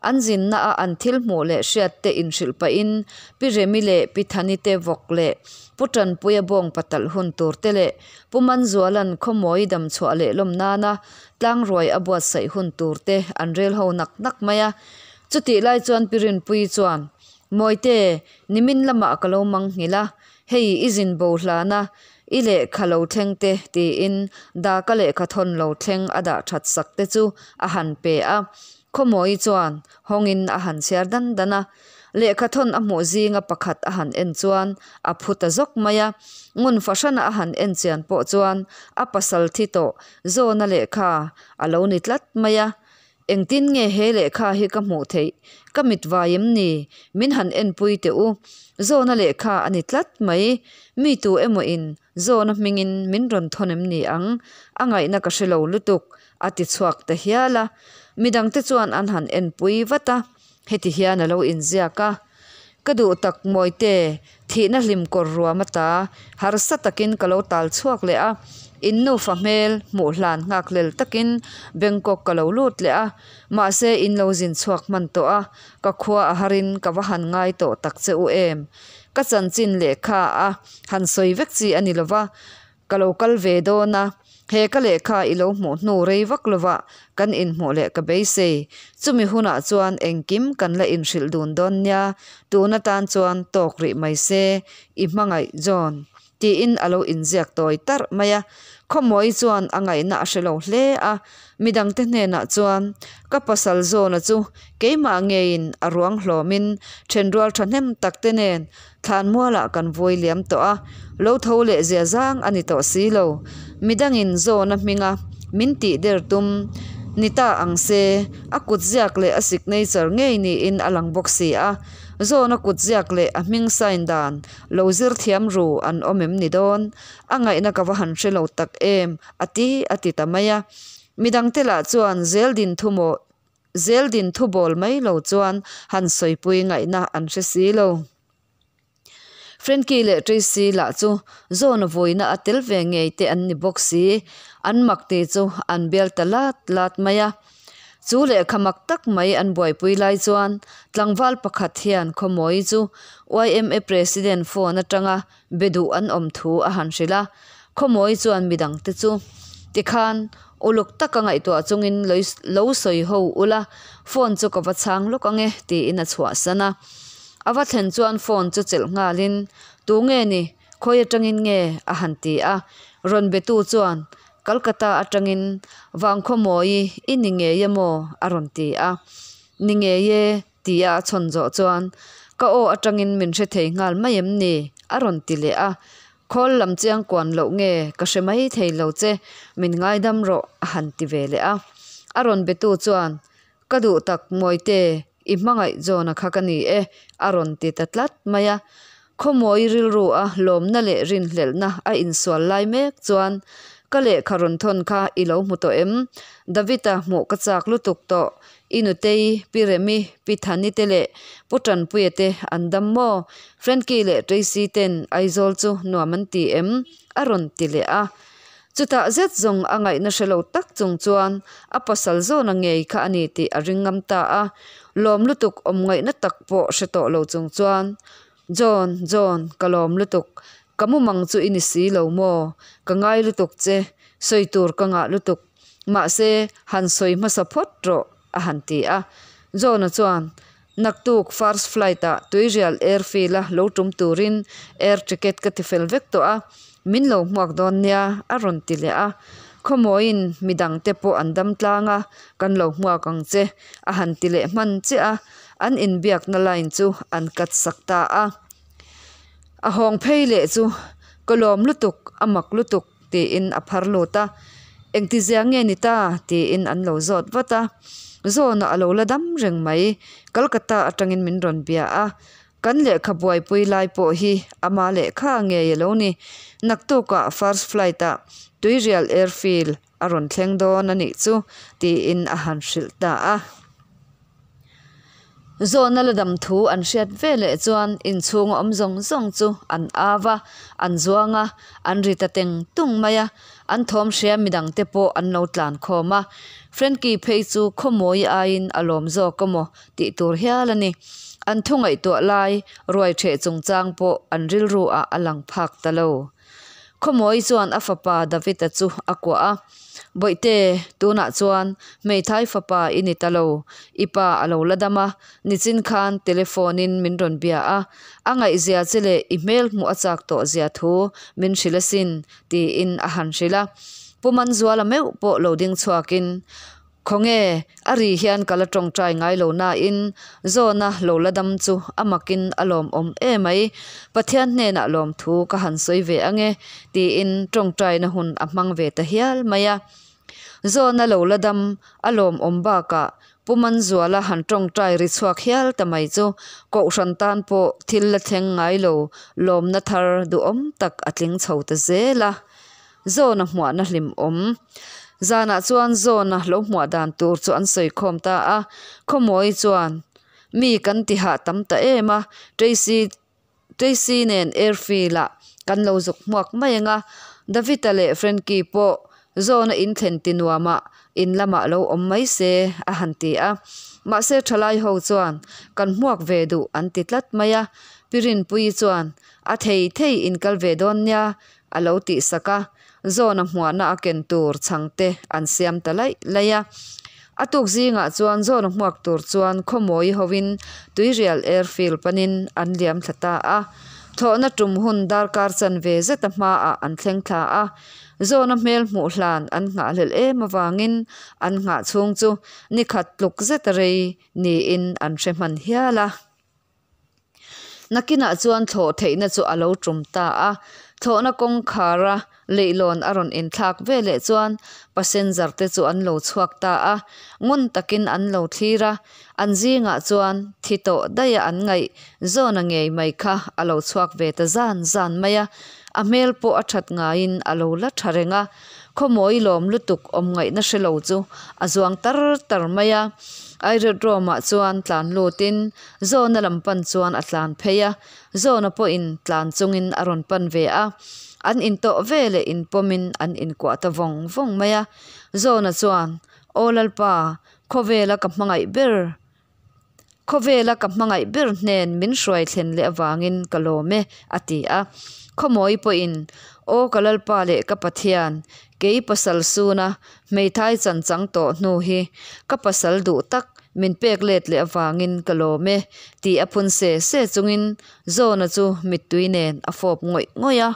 an zinna a an thil hmuh leh hriat te inhrilh pahin Pi Remi leh Pi Thani te vawk leh Pu Tanpuia bawng patalh hun tur te leh Pu Manzuala'n khawmuai dam chhuah leh lawm nana tlangruai a buatsaih hun tur te an rel ho nak nak mai a. Chutih lai chuan Pi Rinpuii chuan, Mawite, nimin lamah ka lo mang nghilh a, Hei i zin bo hlana i lehkha lo thleng te tiin daka lehkha thawn lo thleng a dah that sak te chu a han pe a. Khawmawi chuan hawngin a han chhiar dan dan a. Lehkha thawn a hmuh zinga pakhat a han en chuan a phu ta zawk mai a. Ngun fahrana a han en chian pawh chuan a pasal thi tawh Zawna lehkha a lo ni tlat mai a. Engtin nge he lehkha hi ka hmuh theih? Ka mit vai em ni? Min han enpui teh u. Zawna lehkha a ni tlat mai. Mi tu emaw in Zawna hmingin min rawn thawn em ni ang? A ngaihna ka hre lo lutuk, a ti chhuak ta hial a. Midangte chuan an han enpui vat a. Heti hian a lo inziak a, Ka duh tak Mawite, thihna hlim kawr ruam ata harsa takin ka lo tal chhuak leh a, in nufa hmel hmuh hlan nghakhlel takin Bangkok ka lo lut leh a, mahse in lo zin chhuak hman tawh a, ka khua a harin ka va han ngai tawh tak che u em? Ka chanchin lehkha a han sawi vek chi a ni lova, Ka lo kal ve dawn a, he ka lehkha i lo hmuh hnu rei vak lovah kan inhmuh leh ka beisei. Chumi hunah chuan engkim kan la inhrilh dun dawn nia, tun atan chuan tawk rih mai se, i hmangaih John. Tiin a lo inziak tawi tarh mai a. Khawmawi chuan a ngaihna a hre lo hle a, midangte hnenah chuan, Ka pasal John-a chu keimah ngeiin a ruang hlawmin thenrual thahnem takte nen Thlanmualah kan vawi liam tawh a, lo tho leh zia zang a ni tawh si lo. Midangin Zawna hminga min tih der tum ni ta ang se, a kutziak leh a signature ngei niin a lang bawk si a. Zawna kutziak leh a hming sign dan lo zir thiam ru an awm em ni dawn? A ngaihna ka va han hre lo tak em, a ti a ti ta mai a. Midangte lah chuan zeldin thu maw Zeldin thubawl mai lo chuan han sawipui ngaihna an hre si lo. Frankie leh Tracy lah chu Zona vuina a tel ve ngei te an ni bawk si, an mak ti chu an bial ta lat lat mai a. Chu lehkha mak tak mai an buaipui lai chuan tlangval pakhat hian Khawmawi chu yma President phone atanga be duh an awm thu a han hrilh a, Khawmawi chuan midangte chu tikhan uluk taka ngaihtuah chungin lo sawi ho ula, phone chu ka va chhang lawk ange tiin a chhuahsan a. A va thlen chuan phone chu chelh nghalin, Tu nge ni? Khawi atangin nge? a han ti a. Rawn betu chuan, Calcutta atangin Vangkhawmawi i ni ngei emaw? a rawn ti a. Ni ngei e. Tia a chhawn zawh chuan, Ka aw atangin min hre thei nghal mai em ni? a rawn ti leh a. Khawl lam chiang kuan loh nge ka hre mai thei lo che, min ngaidam rawh a han ti ve leh a. A rawn betu chuan, Ka duh tak Mawite, i hmangaih John-a kha ka ni e a rawn ti ta tlat mai a. Khawmawi rilru a lawmna leh rinhlelhna a insual lai mek chuan, Ka lehkha rawn thawn kha i lo hmu tawh em? David-a hmuh ka chak lutuk tawh. I nutei, Pi Remi, Pi Thani te leh Pu Tanpuia te an dam maw? Frankie leh Tracy ten Aizawl chu nuam an ti em? a rawn ti leh a. Chutah zet zawng a ngaihna hre lo tak chung chuan a pasal zawna ngei kha a ni tih a ring ngam ta a. Lawm lutuk awm ngaihna tak pawh hre tawh lo chung chuan, John, John, ka lawm lutuk. Ka mumang chu i ni si lo maw? Ka ngai lutuk che, sawi tur ka ngah lutuk. Mahse, han sawi hmasa phawt rawh, a han ti a. John-a chuan, Naktuk first flight-ah Tuirial Airfield-a lo tum turin air ticket ka ti fel vek tawh a, min lo hmuak dawn nia, a rawn ti leh a. Khawmawiin midangte pawh an dam tlang a, kan lo hmuak ang che, a han ti leh hman chiah a, an inbiakna line chu an cut sak ta a. A hawng phei leh chu, Ka lawm lutuk, a mak lutuk. Tiin a phar lut a, Engtizia nge ni ta? tiin an lo zawt vat a. Zawna a lo la dam reng mai. Calcutta atangin min rawn bia a, kan lehkha buaipui lai pawh hi ama lehkha ngei a lo ni. Naktukah first flight ah Tuirial Airfield a rawn thleng dawn a nih chu, tiin a han hrilh ta a. Zawhna la dam thu an hriat ve leh chuan inchhunga awm zawng zawng chu an au a, an zuang a, an ri ta teng tung mai a. An thawm hria midangte pawh an lo tlan khawm a. Frankie phei chu khawmawi aiin a lawm zawk emaw tih tur hial a ni. An thu ngaihtuah lai ruai ṭheh chungchang pawh an rilru ah a lang phak ta lo. Khawmawi chuan a fapa David-a chu a kuah a, Bawihte, tunah chuan hmeithai fapa i ni ta lo, i pa a lo la dam a, nichin khan telephone-in min rawn bia a, a ngaihzia che leh i hmel hmuh a chak tawh zia thu min hrilh asin, tiin a han hrilh a. Pu Manzuala meuh pawh lo ding chhuakin. Khawnge, a ri hian ka la tawngtai ngai lo nain Zawna lo la dam chu a makin a lawmawm emai, Pathian hnenah lawmthu ka han sawi ve ange tiin tawngtaina hun a hmang ve ta hial mai a. Zawna lo la dam a lawmawm bakah Pu Manzuala han tawngtai ri chhuak hial ta mai chu Kohhran tan pawh thil la thleng ngai lo lawmna thar duhawm tak a tling chho ta zel a. Zawna hmuahna hlimawm. Zanah chuan Zawna lo hmuah dan tur chu an sawi khawm ta a, Khawmawi chuan mi kan ti hah tam ta em a, Tracy Tracy nen airfield ah kan lo zuk hmuak mai ang a, David-a leh Frankie pawh Zawna in thlen ti nuamah in lamah lo awm mai se a han ti a. Mahse thalai ho chuan kan hmuak ve duh an ti tlat mai a, Pi Rinpuii chuan a thei thei in kal ve dawn nia a lo tihsak a, Zawna hmuahna a ken tur chhangte an siam ta laih laih a. A tuk zingah chuan Zawna hmuak tur chuan Khawmawi hovin Tuirial Airfield panin an liam thla ta a. Thlawhna tum hun darkar chanve zeta hmaah an thleng thla a. Zawna hmel hmuh hlan an nghahhlelh em avangin an nghah chhung chu nikhat tluk zeta rei niin an hre hman hial a. Nakinah chuan thlawh theihna chu a lo tum ta a, thlawhna kawngkhara leihlawn a rawn inthlak veleh chuan passenger te chu an lo chhuak ta a, ngun takin an lo thlir a, an zingah chuan thi tawh daih a an ngaih zawna ngei mai kha a lo chhuak ve ta zan zan mai a, a hmel pawh a that ngaiin a lo la tha reng a, khawmawi lawm lutuk awm ngaihna hre lo chu a zuang tar tar mai a, aerodrome ah chuan tlan lutin Zawna lam pan chuan a tlan phei a, Zawna pawhin tlan chungin a rawn pan ve a. An intawh ve leh inpawmin an inkuah ta vawng vawng mai a. Zawna chuan, Aw Lalpa, khawvela ka hmangaih ber, khawvela ka hmangaih ber hnen min hruai thlen leh avangin ka lawm e, a ti a. Khawmawi pawhin, Aw ka Lalpa leh ka Pathian, kei pasal suna hmeithai chan chang tawh hnu hi ka pasal duh tak min pek let leh avangin ka lawm e tih a phun se se chungin Zawna chu mittui nen a fawp ngawih ngawih a.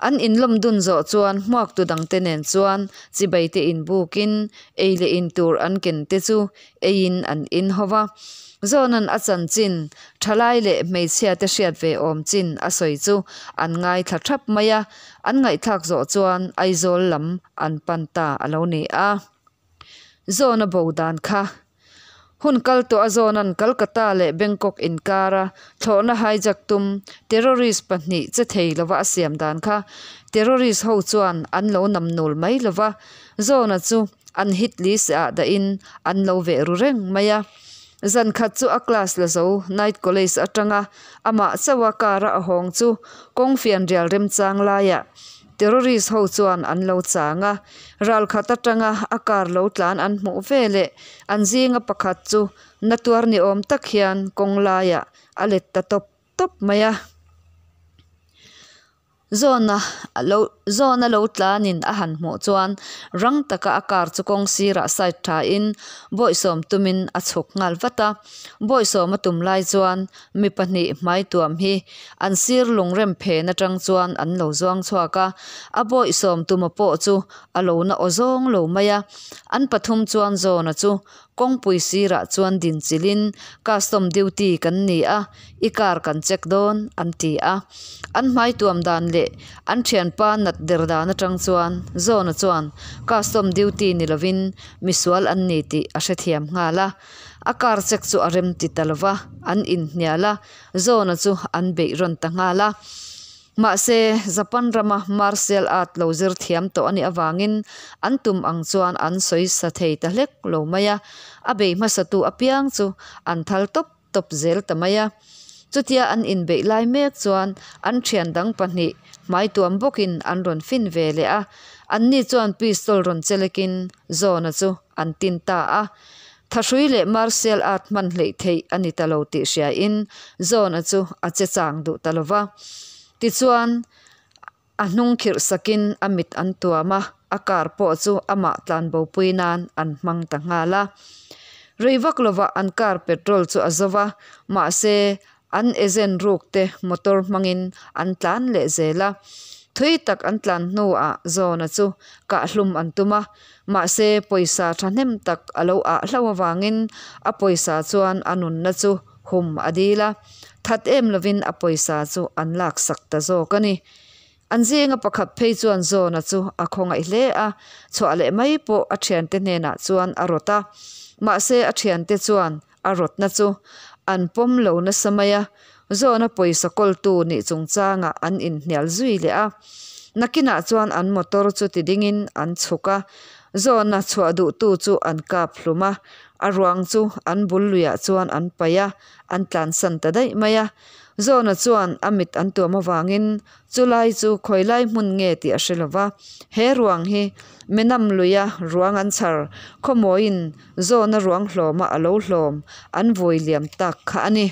An inlawm dun zawh chuan hmuaktu dangte nen chuan chibaite inbukin ei leh in tur an ken te chu eiin an in ho va. Zawna'n a chanchin thalai leh hmeichhia te hriat ve awm chin a sawi chu an ngaithla thap mai a, an ngaihthlak zawh chuan Aizawl lam an pan ta a lo ni a. Zawna bo dan kha. Hun kal tawh a Zawna'n Calcutta leh Bangkok inkara thlawhna hijack tum terrorist pahnih che thei lova a siam dan kha terrorist ho chuan an lo nam nul mai lova, Zawna chu an hit list ah dahin an lo veh ru reng mai a. Zan khat chu a class la zo night college atanga amah chauha car a hawng chu kawng fianrial remchang laiah Terrorist ho chuan an lo chang a, ralkhat atanga a car lo tlan an hmuh veleh an zinga pakhat chu na tuar ni awm tak hian kawng laiah a let ta tawp tawp mai a. Zawna lo zawna lo tlanin a han hmuh chuan rang taka a car chu kawng sirah side thain bawihsawm tumin a chhuk nghal vat a, bawihsawm a tum lai chuan Mi pahnih hmai tuam hi an sir lungrem phen atang chuan an lo zuang chhuak a, a bawih sawm tuma pawh chu a lo na aw zawng lo mai a. An pathum chuan Zawna chu kawngpui sirah chuan din chilhin custom duty kan ni a, i car kan check dawn an ti a. An hmai tuam dan leh an thianpa nat der dan atang chuan Zawna chuan custom duty ni lovin misual an ni tih a hrethiam nghal a. A car check chu a rem ti ta lo va, an inhnial a, Zawna chu an beih rawn ta nghal a. Mahse, Japan rama martial art lo zir thiam tawh a nih avangin an tum ang chuan an sawi sa thei ta hlek lo mai a, a bei hmasatu apiang chu an thal tawp tawp zel ta mai a. Chutia an inbeih lai mek chuan an thian dang pahnih hmai tuam bawkin an rawn fin ve leh a, anni chuan pistol rawn chelekin Zawna chu an tin ta a. Thahrui leh martial art hman hleih theih a ni ta lo tih hriain Zawna chu a che chang duh ta lo va. Tichuan, a hnung khirh sakin a mit an tuam a, a car pawh chu amah tlanbopui nan an hmang ta nghal a. Rei vak lovah an car petrol chu a zo va, mahse an agent ruk te motor hmangin an tlan leh zel a. Thui tak an tlan hnuah Zawna chu kah hlum an tum a, mahse pawisa thahnem tak a lo ah hlauh avangin a pawisa chuan a nunna chu hum a dil a, that em lovin a pawisa chu an laksak ta zawk a ni. An zinga pakhat phei chuan Zawna chu a khawngaih hle a, chhuah leh mai pawh a thiante hnenah chuan a rawt a, mahse a thiante chuan a rawtna chu an pawm lo nasa mai a, Zawna pawisa kawltu nih chungchangah an inhnial zui leh a. Nakinah chuan an motor chu ti dingin an chhuk a, Zawna chhuah duhtu chu an kap hlum a, a ruang chu an bul luiah chuan an paih a, an tlansan ta daih mai a. Zawna chuan a mit an tuam avangin Chulai chu khawilai hmun nge tih a hre lo va, he ruang hi Menam luia ruang an chhar khawmawiin zawna ruang hlawma a lo hlawm an vui liam tak kha a ni.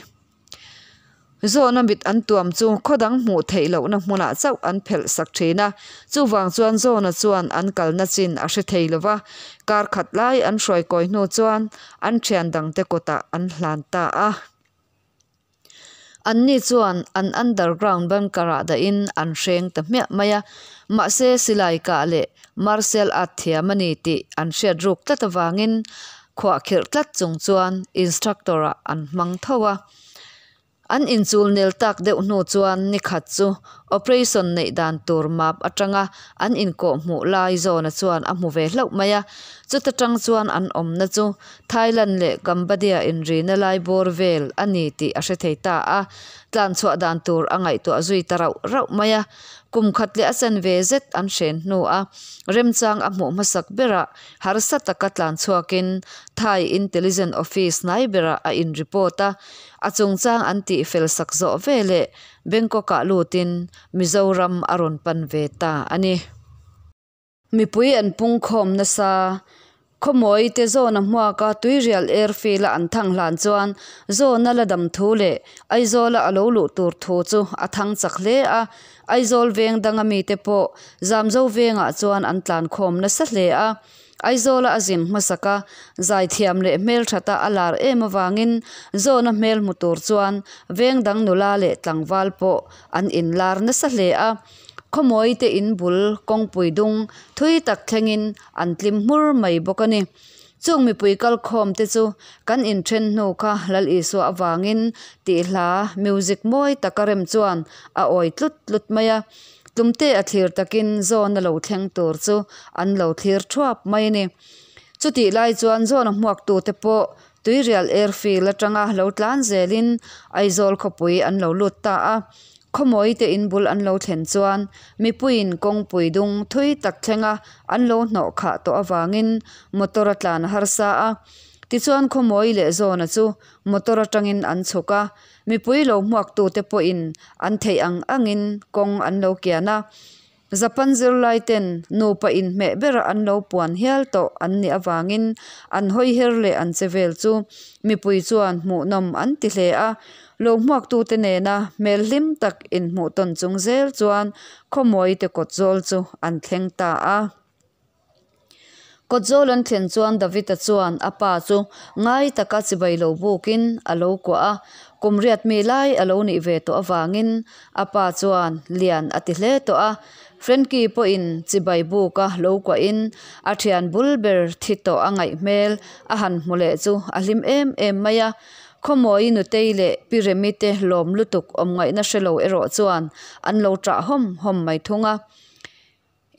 Zawna mit an tuam chu khaw dang hmuh theih lohna hmunah chauh an phelh sak thin a, chuvang chuan zawna chuan an kalna chin a hre thei lo va, kar khat lai an hruai kawi hnu chuan an thian dangte kawtah an hlan ta a. Anni chuan an underground bunker-ah dahin an hreng ta hmiah mai a, mahse silai kah leh martial art thiam a ni tih an hriat ruk tlat avangin khuahkhirh tlat chung chuan instructor-ah an hmang tho a. An inchul nel tak deuh hnu chuan nikhat chu operation neih dan tur map atanga an inkawh hmuh lai zawna chuan a hmu ve hlauh mai a, chuta tang chuan an awmna chu Thailand leh Cambodia inrina lai bawr vel a ni tih a hre thei ta a, tlan chhuah dan tur a ngaihtuah zui ta rauh rauh mai a. Kum khat leh a chen ve zet an hren hnu a, remchang a hmuh hmasak berah harsa taka tlan chhuakin Thai Intelligence Office hnai berah a in report a, a chungchang an tih fel sak zawh veleh Bangkok-ah lutin Mizoram a rawn pan ve ta a ni. Mipui an pungkhawm nasa. Khawmawi te Zawna hmuaka Tuirial Airfield a an thang hlan chuan Zawna la dam thu leh Aizawla a lo luh tur thu chu a thang chak hle a. Aizawl veng danga mite pawh Zamzo vengah chuan an tlankhawm nasa hle a. Aizawla a zin hmasak a, zaithiam leh hmelthata a lar em avangin Zawna hmel hmu tur chuan veng dang nula leh tlangval pawh an inlar nasa hle a. Khawmawi te in bul kawngpui dung thui tak thlengin an tlim hmur mai bawk a ni. Chung mipui kalkhawm te chu kan inthen hnu kha Lal Isua avangin tih hla music mawi taka rem chuan a awi tlut tlut mai a. Tumte a thlir takin zawn a lo thleng tur chu an lo thlir thuap mai a ni. Chutih lai chuan zawn a hmuaktute pawh Tuirial Airfield atanga lo tlan zelin Aizawl khawpui an lo lut ta a. Khawmawi te in bul an lo thlen chuan mipuiin kawngpui dung thui tak thlenga an lo hnawh khah tawh avangin motor a tlan a harsa a. Tichuan Khawmawi leh Zawna chu motor atangin an chhuk a, mipui lo hmuaktute pawhin an theih ang angin kawng an lo kian a. Japan zirlai ten nupa inhmeh bera an lo puan hial tawh an nih avangin an hawi her leh an che vel chu mipui chuan hmuhnawm an ti hle a. Lo hmuaktute nena hmel hlim tak inhmuh tawn chung zel chuan khawmawi te kawt zawl chu an thleng ta a. Kawtzawl an thlen chuan David-a chuan a pa chu ngai taka chibai lo bukin a lo kuah a, kum riat mi lai a lo nih ve tawh avangin a pa chuan lian a ti hle tawh a. Frankie pawhin chibai buka lo kuahin a thian bul ber thi tawh a ngaih hmel a han hmu leh chu a hlim em em mai a. Khawmawi Nutei leh Pi Remi te lawm lutuk awm ngaihna hre lo erawh chuan an lo ṭah hawm hawm mai thung a.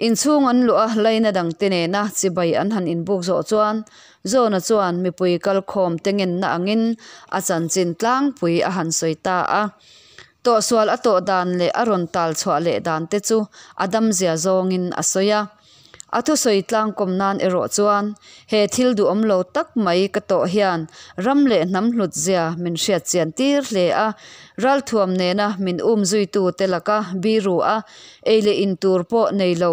Inchhung an luh a, laina dangte nena chibai an han inbuk zawh chuan Zawna chuan mipui kalkhawm te ngenna angin a chanchin tlangpui a han sawi ta a. Tawhsual a tawh dan leh a rawn tal chhuah leh dan te chu a damzia zawngin a sawi a. A thusawi tlangkawm nan erawh chuan he thil duhawm lo tak mai ka tawh hian ram leh hnam hlut zia min hriat chian tir hle a, ralthuam nena min um zuitute laka biru a Ei leh in tur pawh nei lo,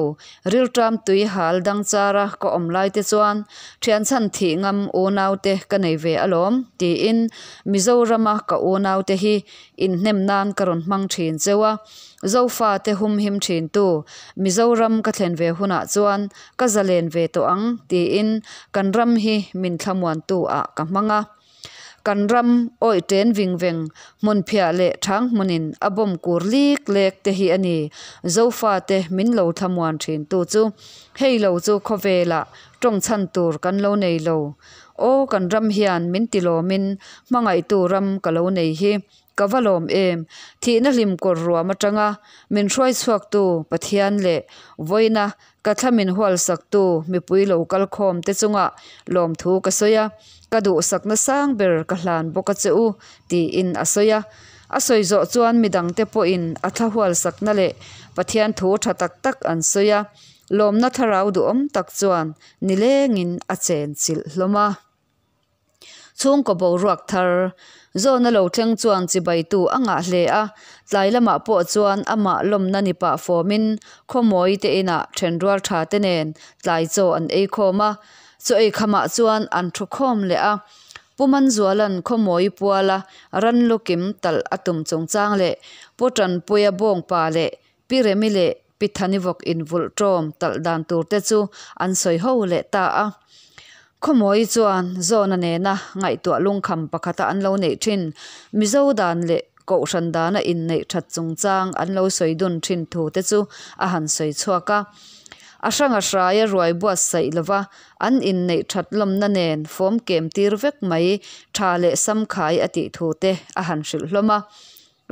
rilṭam tui hal dang chara ka awm lai te chuan ṭhian chhan thih ngam unaute ka nei ve alawm, tiin Mizorama ka unaute hi inhnem nan ka rawn hmang ṭhin cheu a. Zofate humhim ṭhintu Mizoram ka thlen ve hunah chuan ka zalen ve tawh ang, tiin kan ram hi min thlamuantu ah ka hmang a. Kan ram awih ṭen ving veng, hmunphiah leh ṭhang hmunin a bawm kur lik lek te hi a ni Zofate min lo thlamuan ṭhintu chu. Hei lo chu khawvelah ṭawng chhan tur kan lo nei lo. Aw kan ram hian min tilawmin hmangaihtu ram ka lo nei hi ka va lawm em! Thihna hlim kawr ruam aṭanga min hruai chhuaktu Pathian leh vawiina ka thla min hualsaktu mipui lo kal khawm te chungah lawmthu ka sawi a, ka duhsakna sang ber ka hlan bawk a che u, tiin a sawi a. A sawi zawh chuan midangte pawhin a thla hualsakna leh Pathian thu tha tak tak an sawi a, lawmna thlarau duhawm tak chuan nilengin a chenchilh hlawm a. Chhungkaw boruak thar zawna lo thleng chuan chibaitu a ngah hle a, tlai lamah pawh chuan amah lawmna ni pah fawmin khawmawi te inah thenrual tha te nen tlai chaw an ei khawm a, chaw ei khamah chuan an thu khawm leh a. Pu Manzuala'n khawmawi puala ran lu kim talh a tum chungchang leh Pu Tanpuia bawngpa leh Pi Remi leh Pi Thanivawk invulh ṭawm talh dan tur te chu an sawi ho leh ta a. Khawmawi chuan Zawna nena ngaihtuah lungkham pakhata an lo neih ṭhin Mizo dan leh Kohhran dana inneih ṭhat chungchang an lo sawi dun ṭhin thu te chu a han sawi chhuak a. A hranga hraia ruai buatsaih lova an inneih ṭhat lawmna nen fawm kem tir vek mai ṭha leh samkhai a tih thu te a han hrilh hlawm a.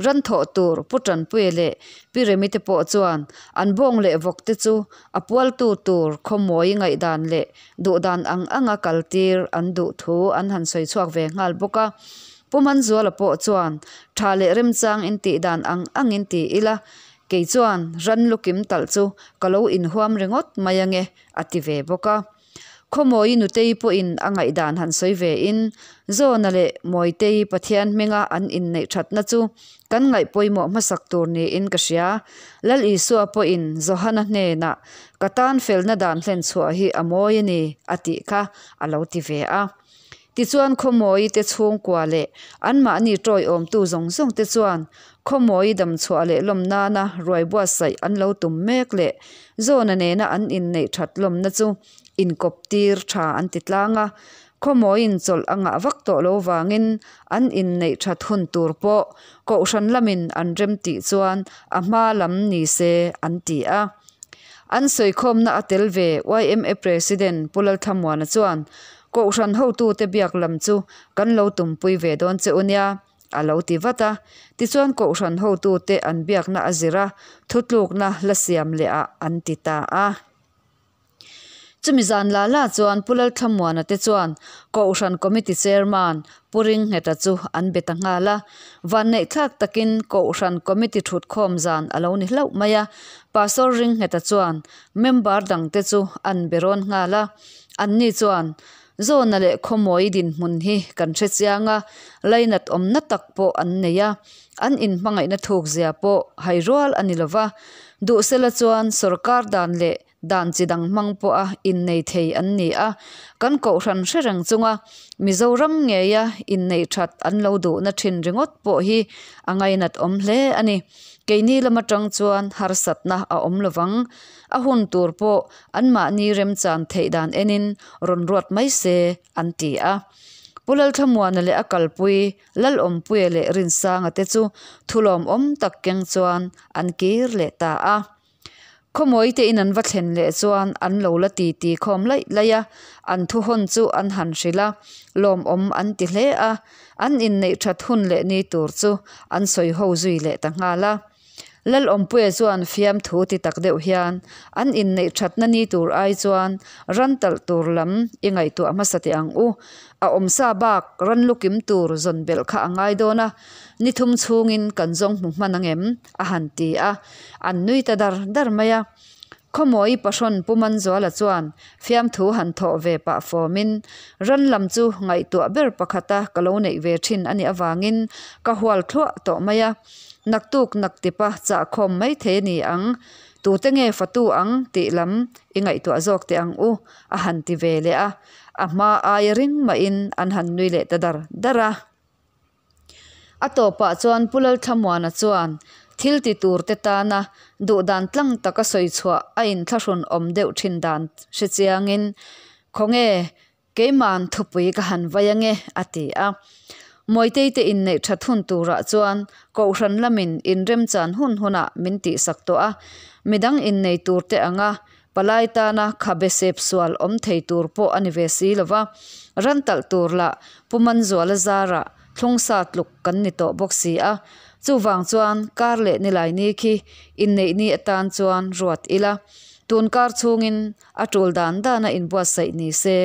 Ran thawh tur Pu Tanpuia leh Pi Remi te pawh chuan an bawng leh vawk te chu a pualtu tur khawmawi ngaihdan leh duhdan ang anga kaltir an duh thu an han sawi chhuak ve nghal bawk a. Pu Manzuala pawh chuan tha leh remchang in tih dan ang angin ti ila, kei chuan ran lukim talh chu ka lo inhuam ringawt mai ange a ti ve bawk a. Khawmawi Nutei pawhin a ngaihdan han sawi ve in, Zawna leh Mawitei Pathian hminga an inneih thatna chu kan ngaih pawimawh hmasak tur niin ka hria. Lal Isua pawhin Johana hnenah, Ka tan felna dan hlen chhuah hi a mawi a ni, a tih kha a lo ti ve a. Tichuan Khawmawi te chhungkua leh anmahni tawiawmtu zawng zawng te chuan Khawmawi damchhuah leh lawm nana ruai buatsaih an lo tum mek leh Zawna nena an inneih that lawmna chu inkawp tir tha an ti tlang a. Khawmawiin chawlh a ngah vak tawh lo vangin an inneih that hun tur pawh Kohhran lamin an rem tih chuan a hma lam ni se an ti a. An sawikhawmna a tel ve yma President Pu Lalthamuana chuan, Kohhran hotute biak lam chu kan lo tumpui ve dawn che u nia, a lo ti vat a. Tichuan Kohhran hotute an biakna a zir a, thutlukna la siam leh ah an ti ta a. Chumi zan la la chuan Pu Lalthamuana te chuan Kohhran Committee Chairman Pu Ringheta chu an be ta nghal a. Vanneihthlak takin Kohhran Committee thutkhawm zan a lo ni hlauh mai a. Pastor Ringheta chuan member dangte chu an be rawn nghal a. Anni chuan, Zawna leh Khawmawi dinhmun hi kan hre chiang a, lainat awmna tak pawh an nei a, an inhmangaihna thukzia pawh hai rual a ni lo va. Duhsela chuan sorkar dan leh Dan chi dang hmang pawha innei thei an ni a, kan kohhran hre reng chunga Mizoram ngeia inneih that an lo duhna thin ringawt pawh hi a ngainat awm hle a ni. Keini lam atang chuan harsatna a awm lovang. A hun tur pawh anmahni remchan theih dan enin rawn ruat mai se an ti a. Pu Lalthlamuana leh a kalpui Lalawmpuia leh Rinsanga te chu thulawmawm tak keng chuan an kir leh ta a. Khawmawi te in an va thlen leh chuan an lo la ti ti khawm laih laih a, an thu hawn chu an han hrilh a, lawmawm an ti hle a, an inneih that hun leh ni tur chu an sawi ho zui leh ta nghal a. Lalawmpuia chuan fiamthu ti tak deuh hian an inneih thatna ni tur ai chuan ran talh tur lam i ngaihtuah hmasa teh ang u, a awmsa bak ran lukim tur zawn belh kha a ngai dawn a, ni thum chhungin kan zawng hmu hman ang em? a han ti a, an nui ta dar dar mai a. Khawmawi pahrawn Pu Manzuala chuan fiamthu han thawh ve pah fawmin, Ran lam chu ngaihtuah ber pakhata ka lo neih ve thin a nih avangin ka hual thluah tawh mai a, naktuk naktipa chahkhawm mai thei a ni ang, tute nge fatu ang tih lam i ngaihtuah zawk teh ang u, a han ti ve leh a, a hma aia ring mahin an han nui leh ta dar dar a. A tawpah chuan Pu Lalthlamuana chuan thil ti turte tana duhdan tlang taka sawi chhuah a inthlahrun awm deuh thin dan hre chiangin, Khawnge, keima'n thupui ka han vai ange, a ti a. Mawitei te inneih that hun turah chuan Kohhran lamin inremchan hun hunah min tihsak tawh a, midang innei tur te anga palai tana khabe sep sual awm thei tur pawh a ni ve si lo va, ran talh tur lah Pu Manzuala zarah thlungsa tluk kan ni tawh bawk si a, chuvang chuan kar leh nilai ni khi inneih ni atan chuan ruat ila, tun kar chhungin a tul dan dana inbuatsaih ni se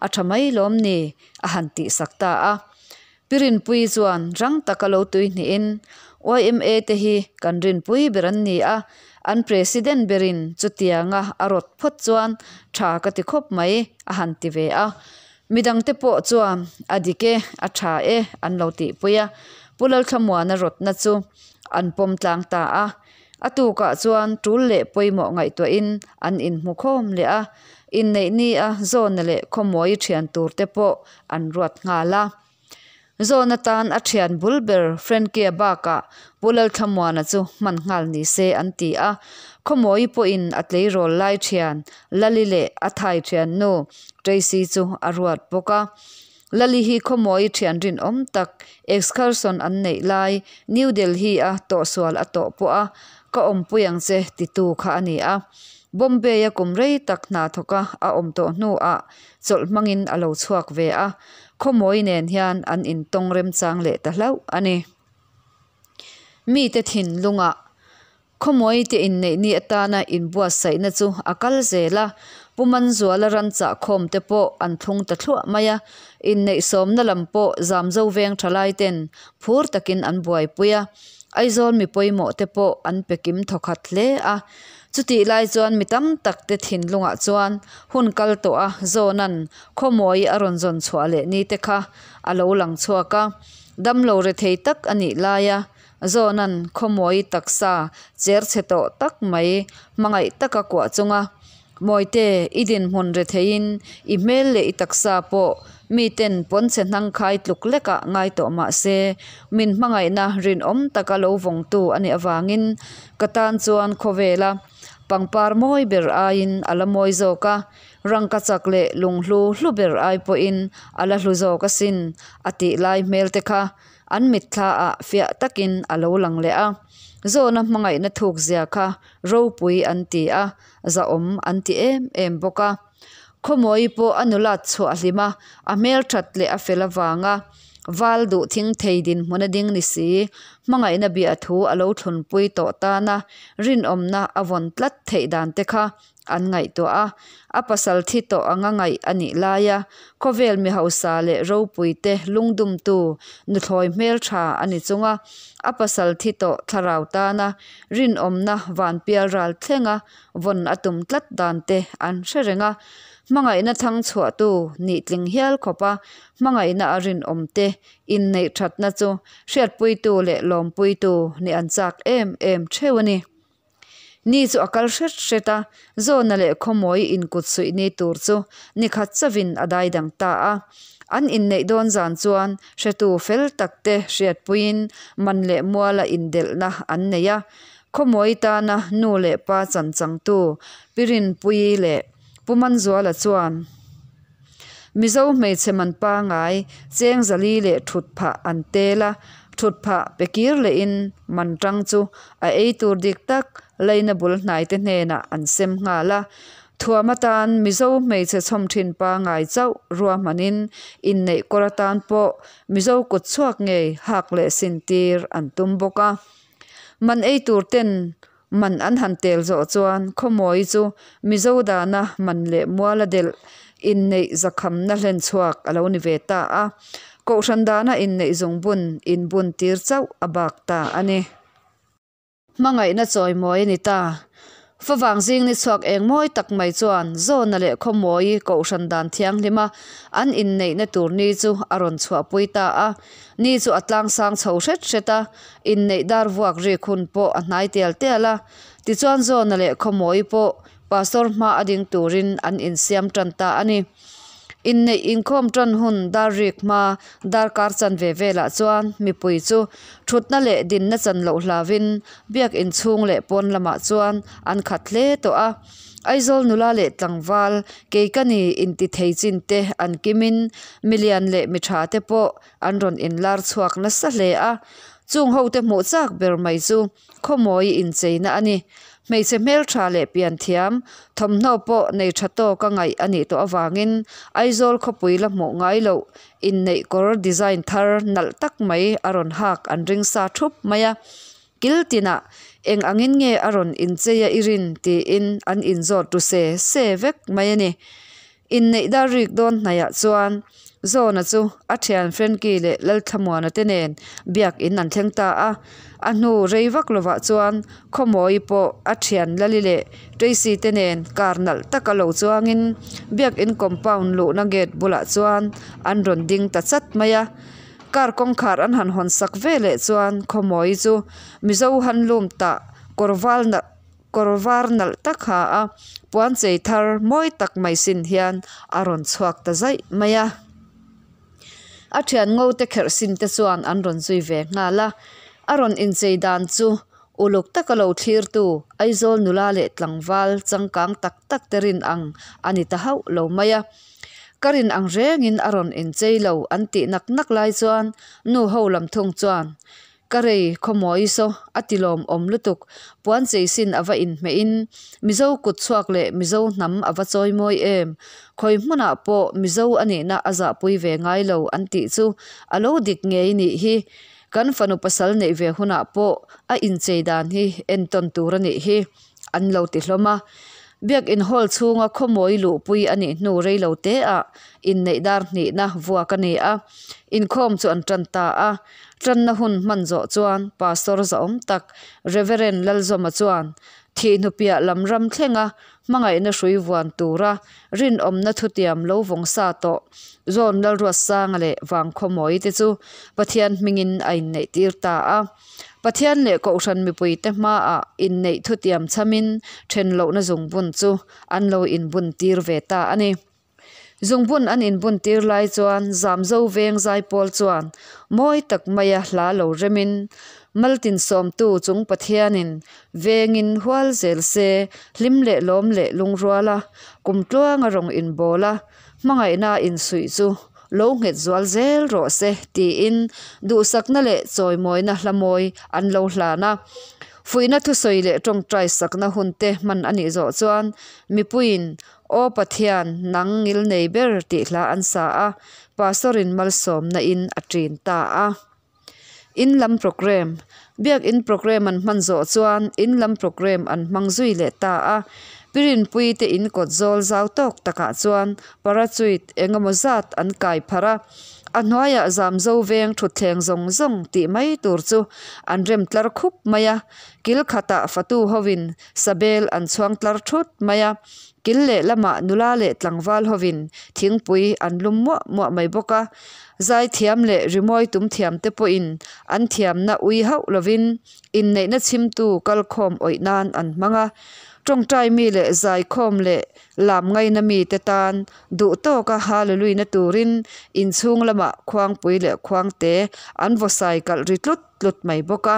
a tha mai lawm ni a han tihsak ta a. Pi Rinpuii chuan rang taka lo tui hnihin, YMA te hi kan rinpui ber an ni a, an President berin chutianga a rawt phawt chuan tha ka ti khawp mai a han ti ve a. Midangte pawh chuan a dik e, a tha e an lo tihpui a, Pu Lalthlamuana rawtna chu an pawm tlang ta a. A tukah chuan tul leh pawimawh ngaihtuahin an inhmu khawm leh a, inneih ni a Zawna leh Khawmawi thian tur te pawh an ruat nghal a. Zawna tan a thian bul ber Frankie-a bakah Pu Lalthlamuana chu hman nghal ni se an ti a, Khawmawi pawhin a tleirawl lai thian Lali leh a thai thiannu Tracy chu a ruat bawk a. Lali hi khawmawi thian rinawm tak excursion an neih lai New Delhi-a tawhsual a tawh pawh a, ka awmpui ang che titu kha a ni a. Bombay-a kum rei tak hna thawka a awm tawh hnuah chawlh hmangin a lo chhuak ve a, khawmawi nen hian an intawng remchang leh ta hlauh a ni. Mite thinlungah Khawmawi te inneih ni atana inbuatsaihna chu a kal zel a, Pu Manzuala ran chahkhawm te pawh an thlung ta thluah mai a, inneih sawmna lam pawh Zamzo veng thalai ten phur takin an buaipui a, Aizawl mi pawimawh te pawh an pe kim thawkhat hle a. Chutih lai chuan mi tam tak te thinlungah chuan hun kal tawh a Zawna'n Khawmawi a rawn zawn chhuah leh ni te kha a lo lang chhuak a, damlo rethei tak a nih laia Zawna'n khawmawi taksa cher chhe tawh tak mai hmangaih taka kuah chunga Mawite, i dinhmun retheiin i hmel leh i taksa pawh miten pawnchhe hnangkhai tluk lekah ngai tawh mah se, min hmangaihna rinawm taka lo vawngtu a nih avangin ka tan chuan khawvela pangpar mawi ber aiin a la mawi zawk a, rangka chak leh lunghlu hlu ber ai pawhin a la hlu zawk asin a tih lai hmel te kha An mitthla ah fiah takin a lo lang leh a, Zawna hmangaihna thuk zia kha ropui an ti a, zahawm an ti em em bawk a. Khawmawi pawh a nulat chhuah hlim a, a hmelthat leh a fel avanga val duh thing thei dinhmun a ding ni si, hmangaihna biah thu a lo thlunpui tawh tana rinawmna a vawn tlat theih dan te kha an ngaihtuah a, a pasal thi tawh anga ngaih a nih laia khawvel mi hausa leh ropuite lungdumtu nuthlawi hmeltha a ni chunga a pasal thi tawh thlarau tana rinawmna vanpial ral thlenga vawn a tum tlat dan te an hre reng a, hmangaihna thang chhuahtu nih tling hial khawpa hmangaihna a rinawmte inneih thatna chu hriatpuitu leh lawmpuitu nih an chak em em theuh a ni. Ni chu a kal hret hret a, Zawna leh Khawmawi inkut suih ni tur chu ni khat chauhin a dai dang ta a. An inneih dawn zan chuan hretu fel tak te hriatpuiin man leh muala indelhna an nei a. Khawmawi tana nu leh pa chan changtu Pi Rinpuii leh Pu Manzuala chuan Mizo hmeichhe man pangai cheng zali leh thut phah an tel a, thut phah pe kir lehin man tang chu a ei tur dik tak laina bul hnaite hnenah an sem nghal a. Thuam atan Mizo hmeichhe chhawm thin pangai chauh ruahmanin inneih kawr atan pawh Mizo kut chhuak ngei hak leh sin tir an tum bawk a. Man ei tur ten Man an han tel zawh chuan Khawmawi chu Mizo dana man leh muala delh inneih zakhamna hlen chhuak a lo ni ve ta a, Kohhran dana inneih zungbun inbun tir chauh a bak ta a ni. Hmangaihna chawimawi a ni ta. Favang zing ni chhuak eng mawi tak mai chuan Zawna leh Khawmawi Kohhran dan thianghlima an inneihna tur ni chu a rawn chhuahpui ta a. Ni chu a tlangsang chho hret hret a, inneih dar vuak rik hun pawh a hnai tial tial a. Tichuan Zawna leh Khawmawi pawh Pastor hma a ding turin an insiam tan ta a ni. Inneih inkhawm tan hun dar rik hma darkar chan ve velah chuan mipui chu thutna leh dinna chan loh hlauhin biak inchhung leh pawn lamah chuan an khat hle tawh a. Aizawl nula leh tlangval kei ka ni inti thei chin te an kimin milian leh mi tha te pawh an rawn inlar chhuak nasa hle a. Chung ho te hmuh chak ber mai chu khawmawi incheina a ni. Hmeichhe hmeltha leh pianthiam thawmhnaw pawh nei tha tawka ngaih a nih tawh avangin Aizawl khawpui la hmuh ngai loh inneih kawr design thar nalh tak mai a rawn hak an ring sa thup mai a. Kil tinah eng angin nge a rawn inchei a i rin tiin an inzawt ru se se vek mai a ni. Inneih dar rik dawn hnaihah chuan Zawna chu a thian Frankie leh Lalthlamuana te nen biak in an thleng ta a. A hnu rei vak lovah chuan Khawmawi pawh a thian Lali leh Tracy te nen car nalh taka lo chuangin biak in compound luhna gate bulah chuan an rawn ding ta chat mai a. Car kawngkhar an han hawn sak ve leh chuan Khawmawi chu Mizo handloom tah kawr val nalh Kawr var nalh tak ha a, puan chei thar mawi tak mai sin hian a rawn chhuak ta zaih mai a. A thian ngo te kherh sin te chuan an rawn zui ve nghal a, a rawn inchei dan chu uluk taka lo thlirtu Aizawl nula leh tlangval changkang tak tak te rin ang a ni ta hauh lo mai a. Ka rin ang rengin a rawn inchei lo an tih nak nak lai chuan nu ho lam thung chuan Ka rei khawmawi saw a ti lawmawm lutuk. Puan chei sin a va inhmeh in Mizo kut chhuak leh Mizo hnam a va chawi mawi em. Khawi hmunah pawh Mizo a nihna a zahpui ve ngai lo an tih chu a lo dik ngei nih hi. Kan fanu pasal neih ve hunah pawh a inchei dan hi entawn tur a nih hi an lo ti hlawm a. Biakin hall chhunga khawmawi luhpui a nih hnu rei lo te ah inneih dar hnihna vuak a ni a, inkhawm chu an tan ta a. Tanna hun hman zawh chuan Pastor zahawm tak Reverend Lalzawma chuan thihnu piah lam ram thlenga hmangaihna hrui vuan tura rinawmna thutiam lo vawng sa tawh John Lalruatsanga leh Vangkhawmawi te chu Pathian hmingin a inneih tir ta a. Pathian leh Kohhran mipuite hmaah inneih thutiam chhamin then lohna zungbun chu an lo inbun tir ve ta a ni. Zungbun an inbun tir lai chuan Zamzo veng zaipawl chuan mawi tak maia hla lo remin Maltin sawmtu chung Pathianin vengin hual zel se hlim leh lawm leh lungruala kumtluanga rawn inbawl a hmangaihna insuih chu lo nghet zual zel rawh se tiin duhsakna leh chawimawina hla mawi an lo hlan a. Fuihna thusawi leh tawngtai sakna hun te hman a nih zawh chuan mipuiin Aw Pathian, nang ngil nei ber tih hla an sa a, Pastor-in malsawmna in a ṭin ta a. In lam programme, Biakin programme an hman zawh chuan in lam programme an hmang zui leh ta a. Pirinpui te in kawt zawl zau tawk takah chuan parachute eng emaw zat an kai pharh a. A hnuaiah Zamzo veng thutthleng zawng zawng tih mai tur chu an rem tlar khup mai a. Kil khatah fatu hovin sabel an chhuang tlar thut mai a. Kil leh lamah nula leh tlangval hovin thingpui an lum muah muah mai bawk a. Zaithiam leh rimawi tum thiam te pawhin an thiamna ui hauh lovin inneihna chhimtu kalkhawm awih nan an hmang a. Tawngtai mi leh zaikhawm leh lam ngaina mite tan duh tawka haleluina turin inchhung lamah khuangpui leh khuangte an vawsai kalh ri tlut tlut mai bawk a.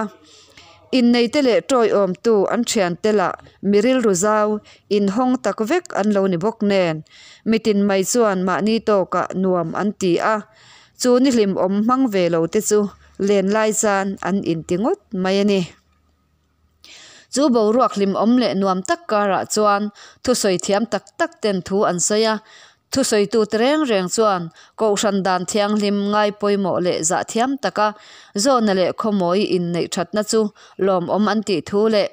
Inneite leh tawiawmtu an thiante lah mi rilru zau inhawng tak vek an lo ni bawk nen, mitin mai chuan mahni tawkah nuam an ti a, chu ni hlimawm hmang ve lo te chu len lai chan an inti ngawt mai a ni. Chu boruak hlimawm leh nuam tak karah chuan thusawi thiam tak tak ten thu an sawi a, Thusawitute reng reng chuan Kohhran dan thianghlim ngai pawimawh leh zah thiam taka zawhna leh khawmawi inneih thatna chu lawmawm an tih thu leh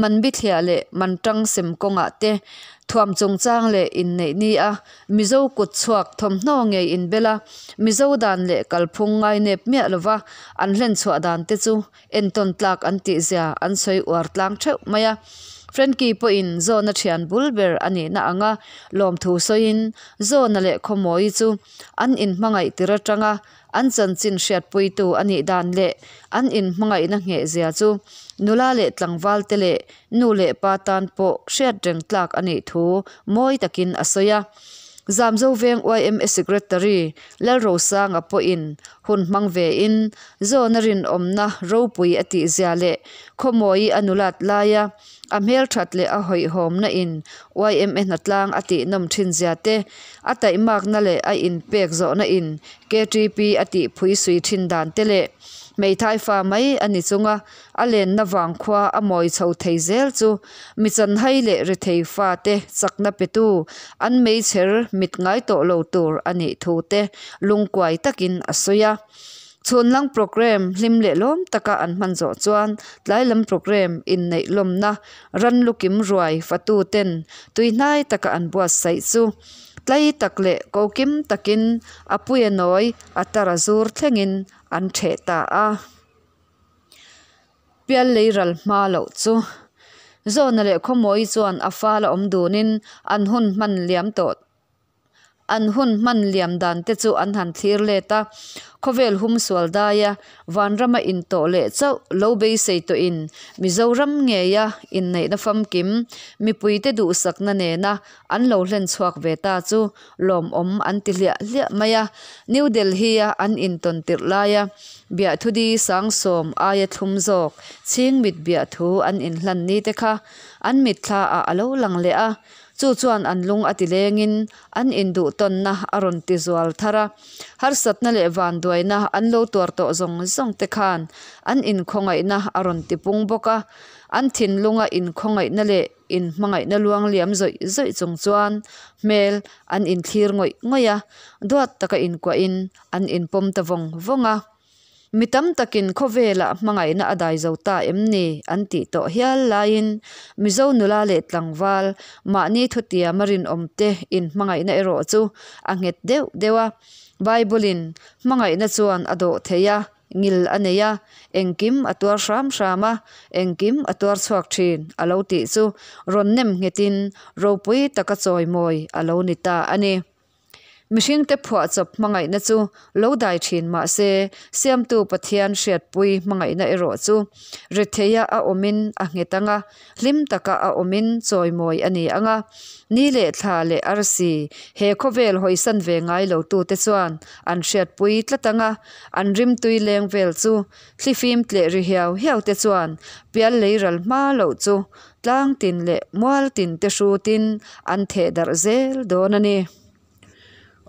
man bithliah leh man tang sem kawngah te thuam chungchang leh inneih ni a Mizo kut chhuak thawmhnaw ngei inbel a Mizo dan leh kalphung ngainep miah lova an hlenchhuah dan te chu entawn tlak an tih zia an sawi uar tlang theuh mai a. Frankie pawhin Zawna thian bul ber a nihna anga lawmthu sawiin Zawna leh Khawmawi chu an inhmangaih tir atanga an chanchin hriatpuitu a nih dan leh an inhmangaihna ngheh zia chu nula leh tlangval te leh nu leh pa tan pawh hriat reng tlak a nih thu mawi takin a sawi a. Zamzo Veng yma Secretary Lalrosanga pawhin hun hmang vein Zawna rinawmna ropui a tihzia leh khawmawi a nulat laia a hmelthat leh a hawihhawmna in yma hnatlang a tihnawm thinzia te, a taihmakna leh a inpek zawhna in ktp a tihphuisui thin dan te leh hmeithai fa mai a ni chunga a lenna vangkhua a mawi chho thei zel chu mi chanhai leh rethei fate chakna petu an meichher mit ngai tawh lo tur a nih thu te lungkuai takin a sawi a. Chhunlang programme hlim leh lawm taka an hman zawh chuan tlai lam programme inneih lawmna ran lukim ruai fatu ten tuihnai taka an buatsaih chu tlai tak leh kokim takin a puia nawi a tar a zur thlengin an ṭheh ta a. Pial lei ral hma loh chu Zawna leh Khawmawi chuan a fal a awm dunin an hun hman liam tawh an hun hman liam dan te chu an han thlir let a. Khawvel hum sual daia vanrama intawh leh chauh lo beisei tawhin Mizoram ngeia inneihna famkim mipuite duhsakna nena an lo hlen chhuak ve ta chu lawmawm an ti hliah hliah mai a. New Delhi-a an intawn tirh laia biahthu-di sangsawm aia thlum zawk chhingmit biahthu an inhlan ni te kha an mitthla ah a lo lang leh a, chu chuan an lung a ti lengin an induhtawnna a rawn ti zual thar a. Harsatna leh vanduaina an lo tuar tawh zawng zawng te khan an inkhawngaihna a rawn ti pung bawk a, an thinlunga inkhawngaihna leh Inhmangaihna luang liam zawih zawih chung chuan hmel an inthlir ngawih ngawih a, duat taka inkuahin an inpawm ta vawng vawng a. Mi tam takin khawvelah hmangaihna a dai zo ta em ni an tih tawh hial laiin Mizo nula leh tlangval mahni thutiama rinawmte inhmangaihna erawh chu a nghet deuh deuh a. Bible-in hmangaihna chuan a dawh thei a. Ngil a nei a, engkim a tuar hram hram a, engkim a tuar chhuak thin a lo tih chu rawn nem nghetin ropui taka chawimawi a lo ni ta a ni. Mihringte phuahchawp hmangaihna chu lo dai thin mah se, Siamtu Pathian hriatpui hmangaihna erawh chu retheia a awmin a nghet ang a, Hlim taka a awmin chawimawi a ni ang a, ni leh thla leh arsi he khawvel hawisan ve ngai lo tute chuan an hriatpui tlat ang a, an rimtui leng vel chu thlifim tleh ri hiau hiau te chuan pial lei ral hma loh chu tlang tin leh mual tin te hrutin an theh darh zel dawn a ni.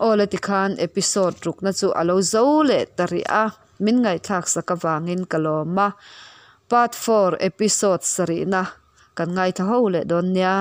Aw la tikhan episode rukna chu a lo zo leh ta rih a, min ngaihthlak sak avangin ka lawm a. Part four episode sarihna kan ngaithla ho leh dawn nia.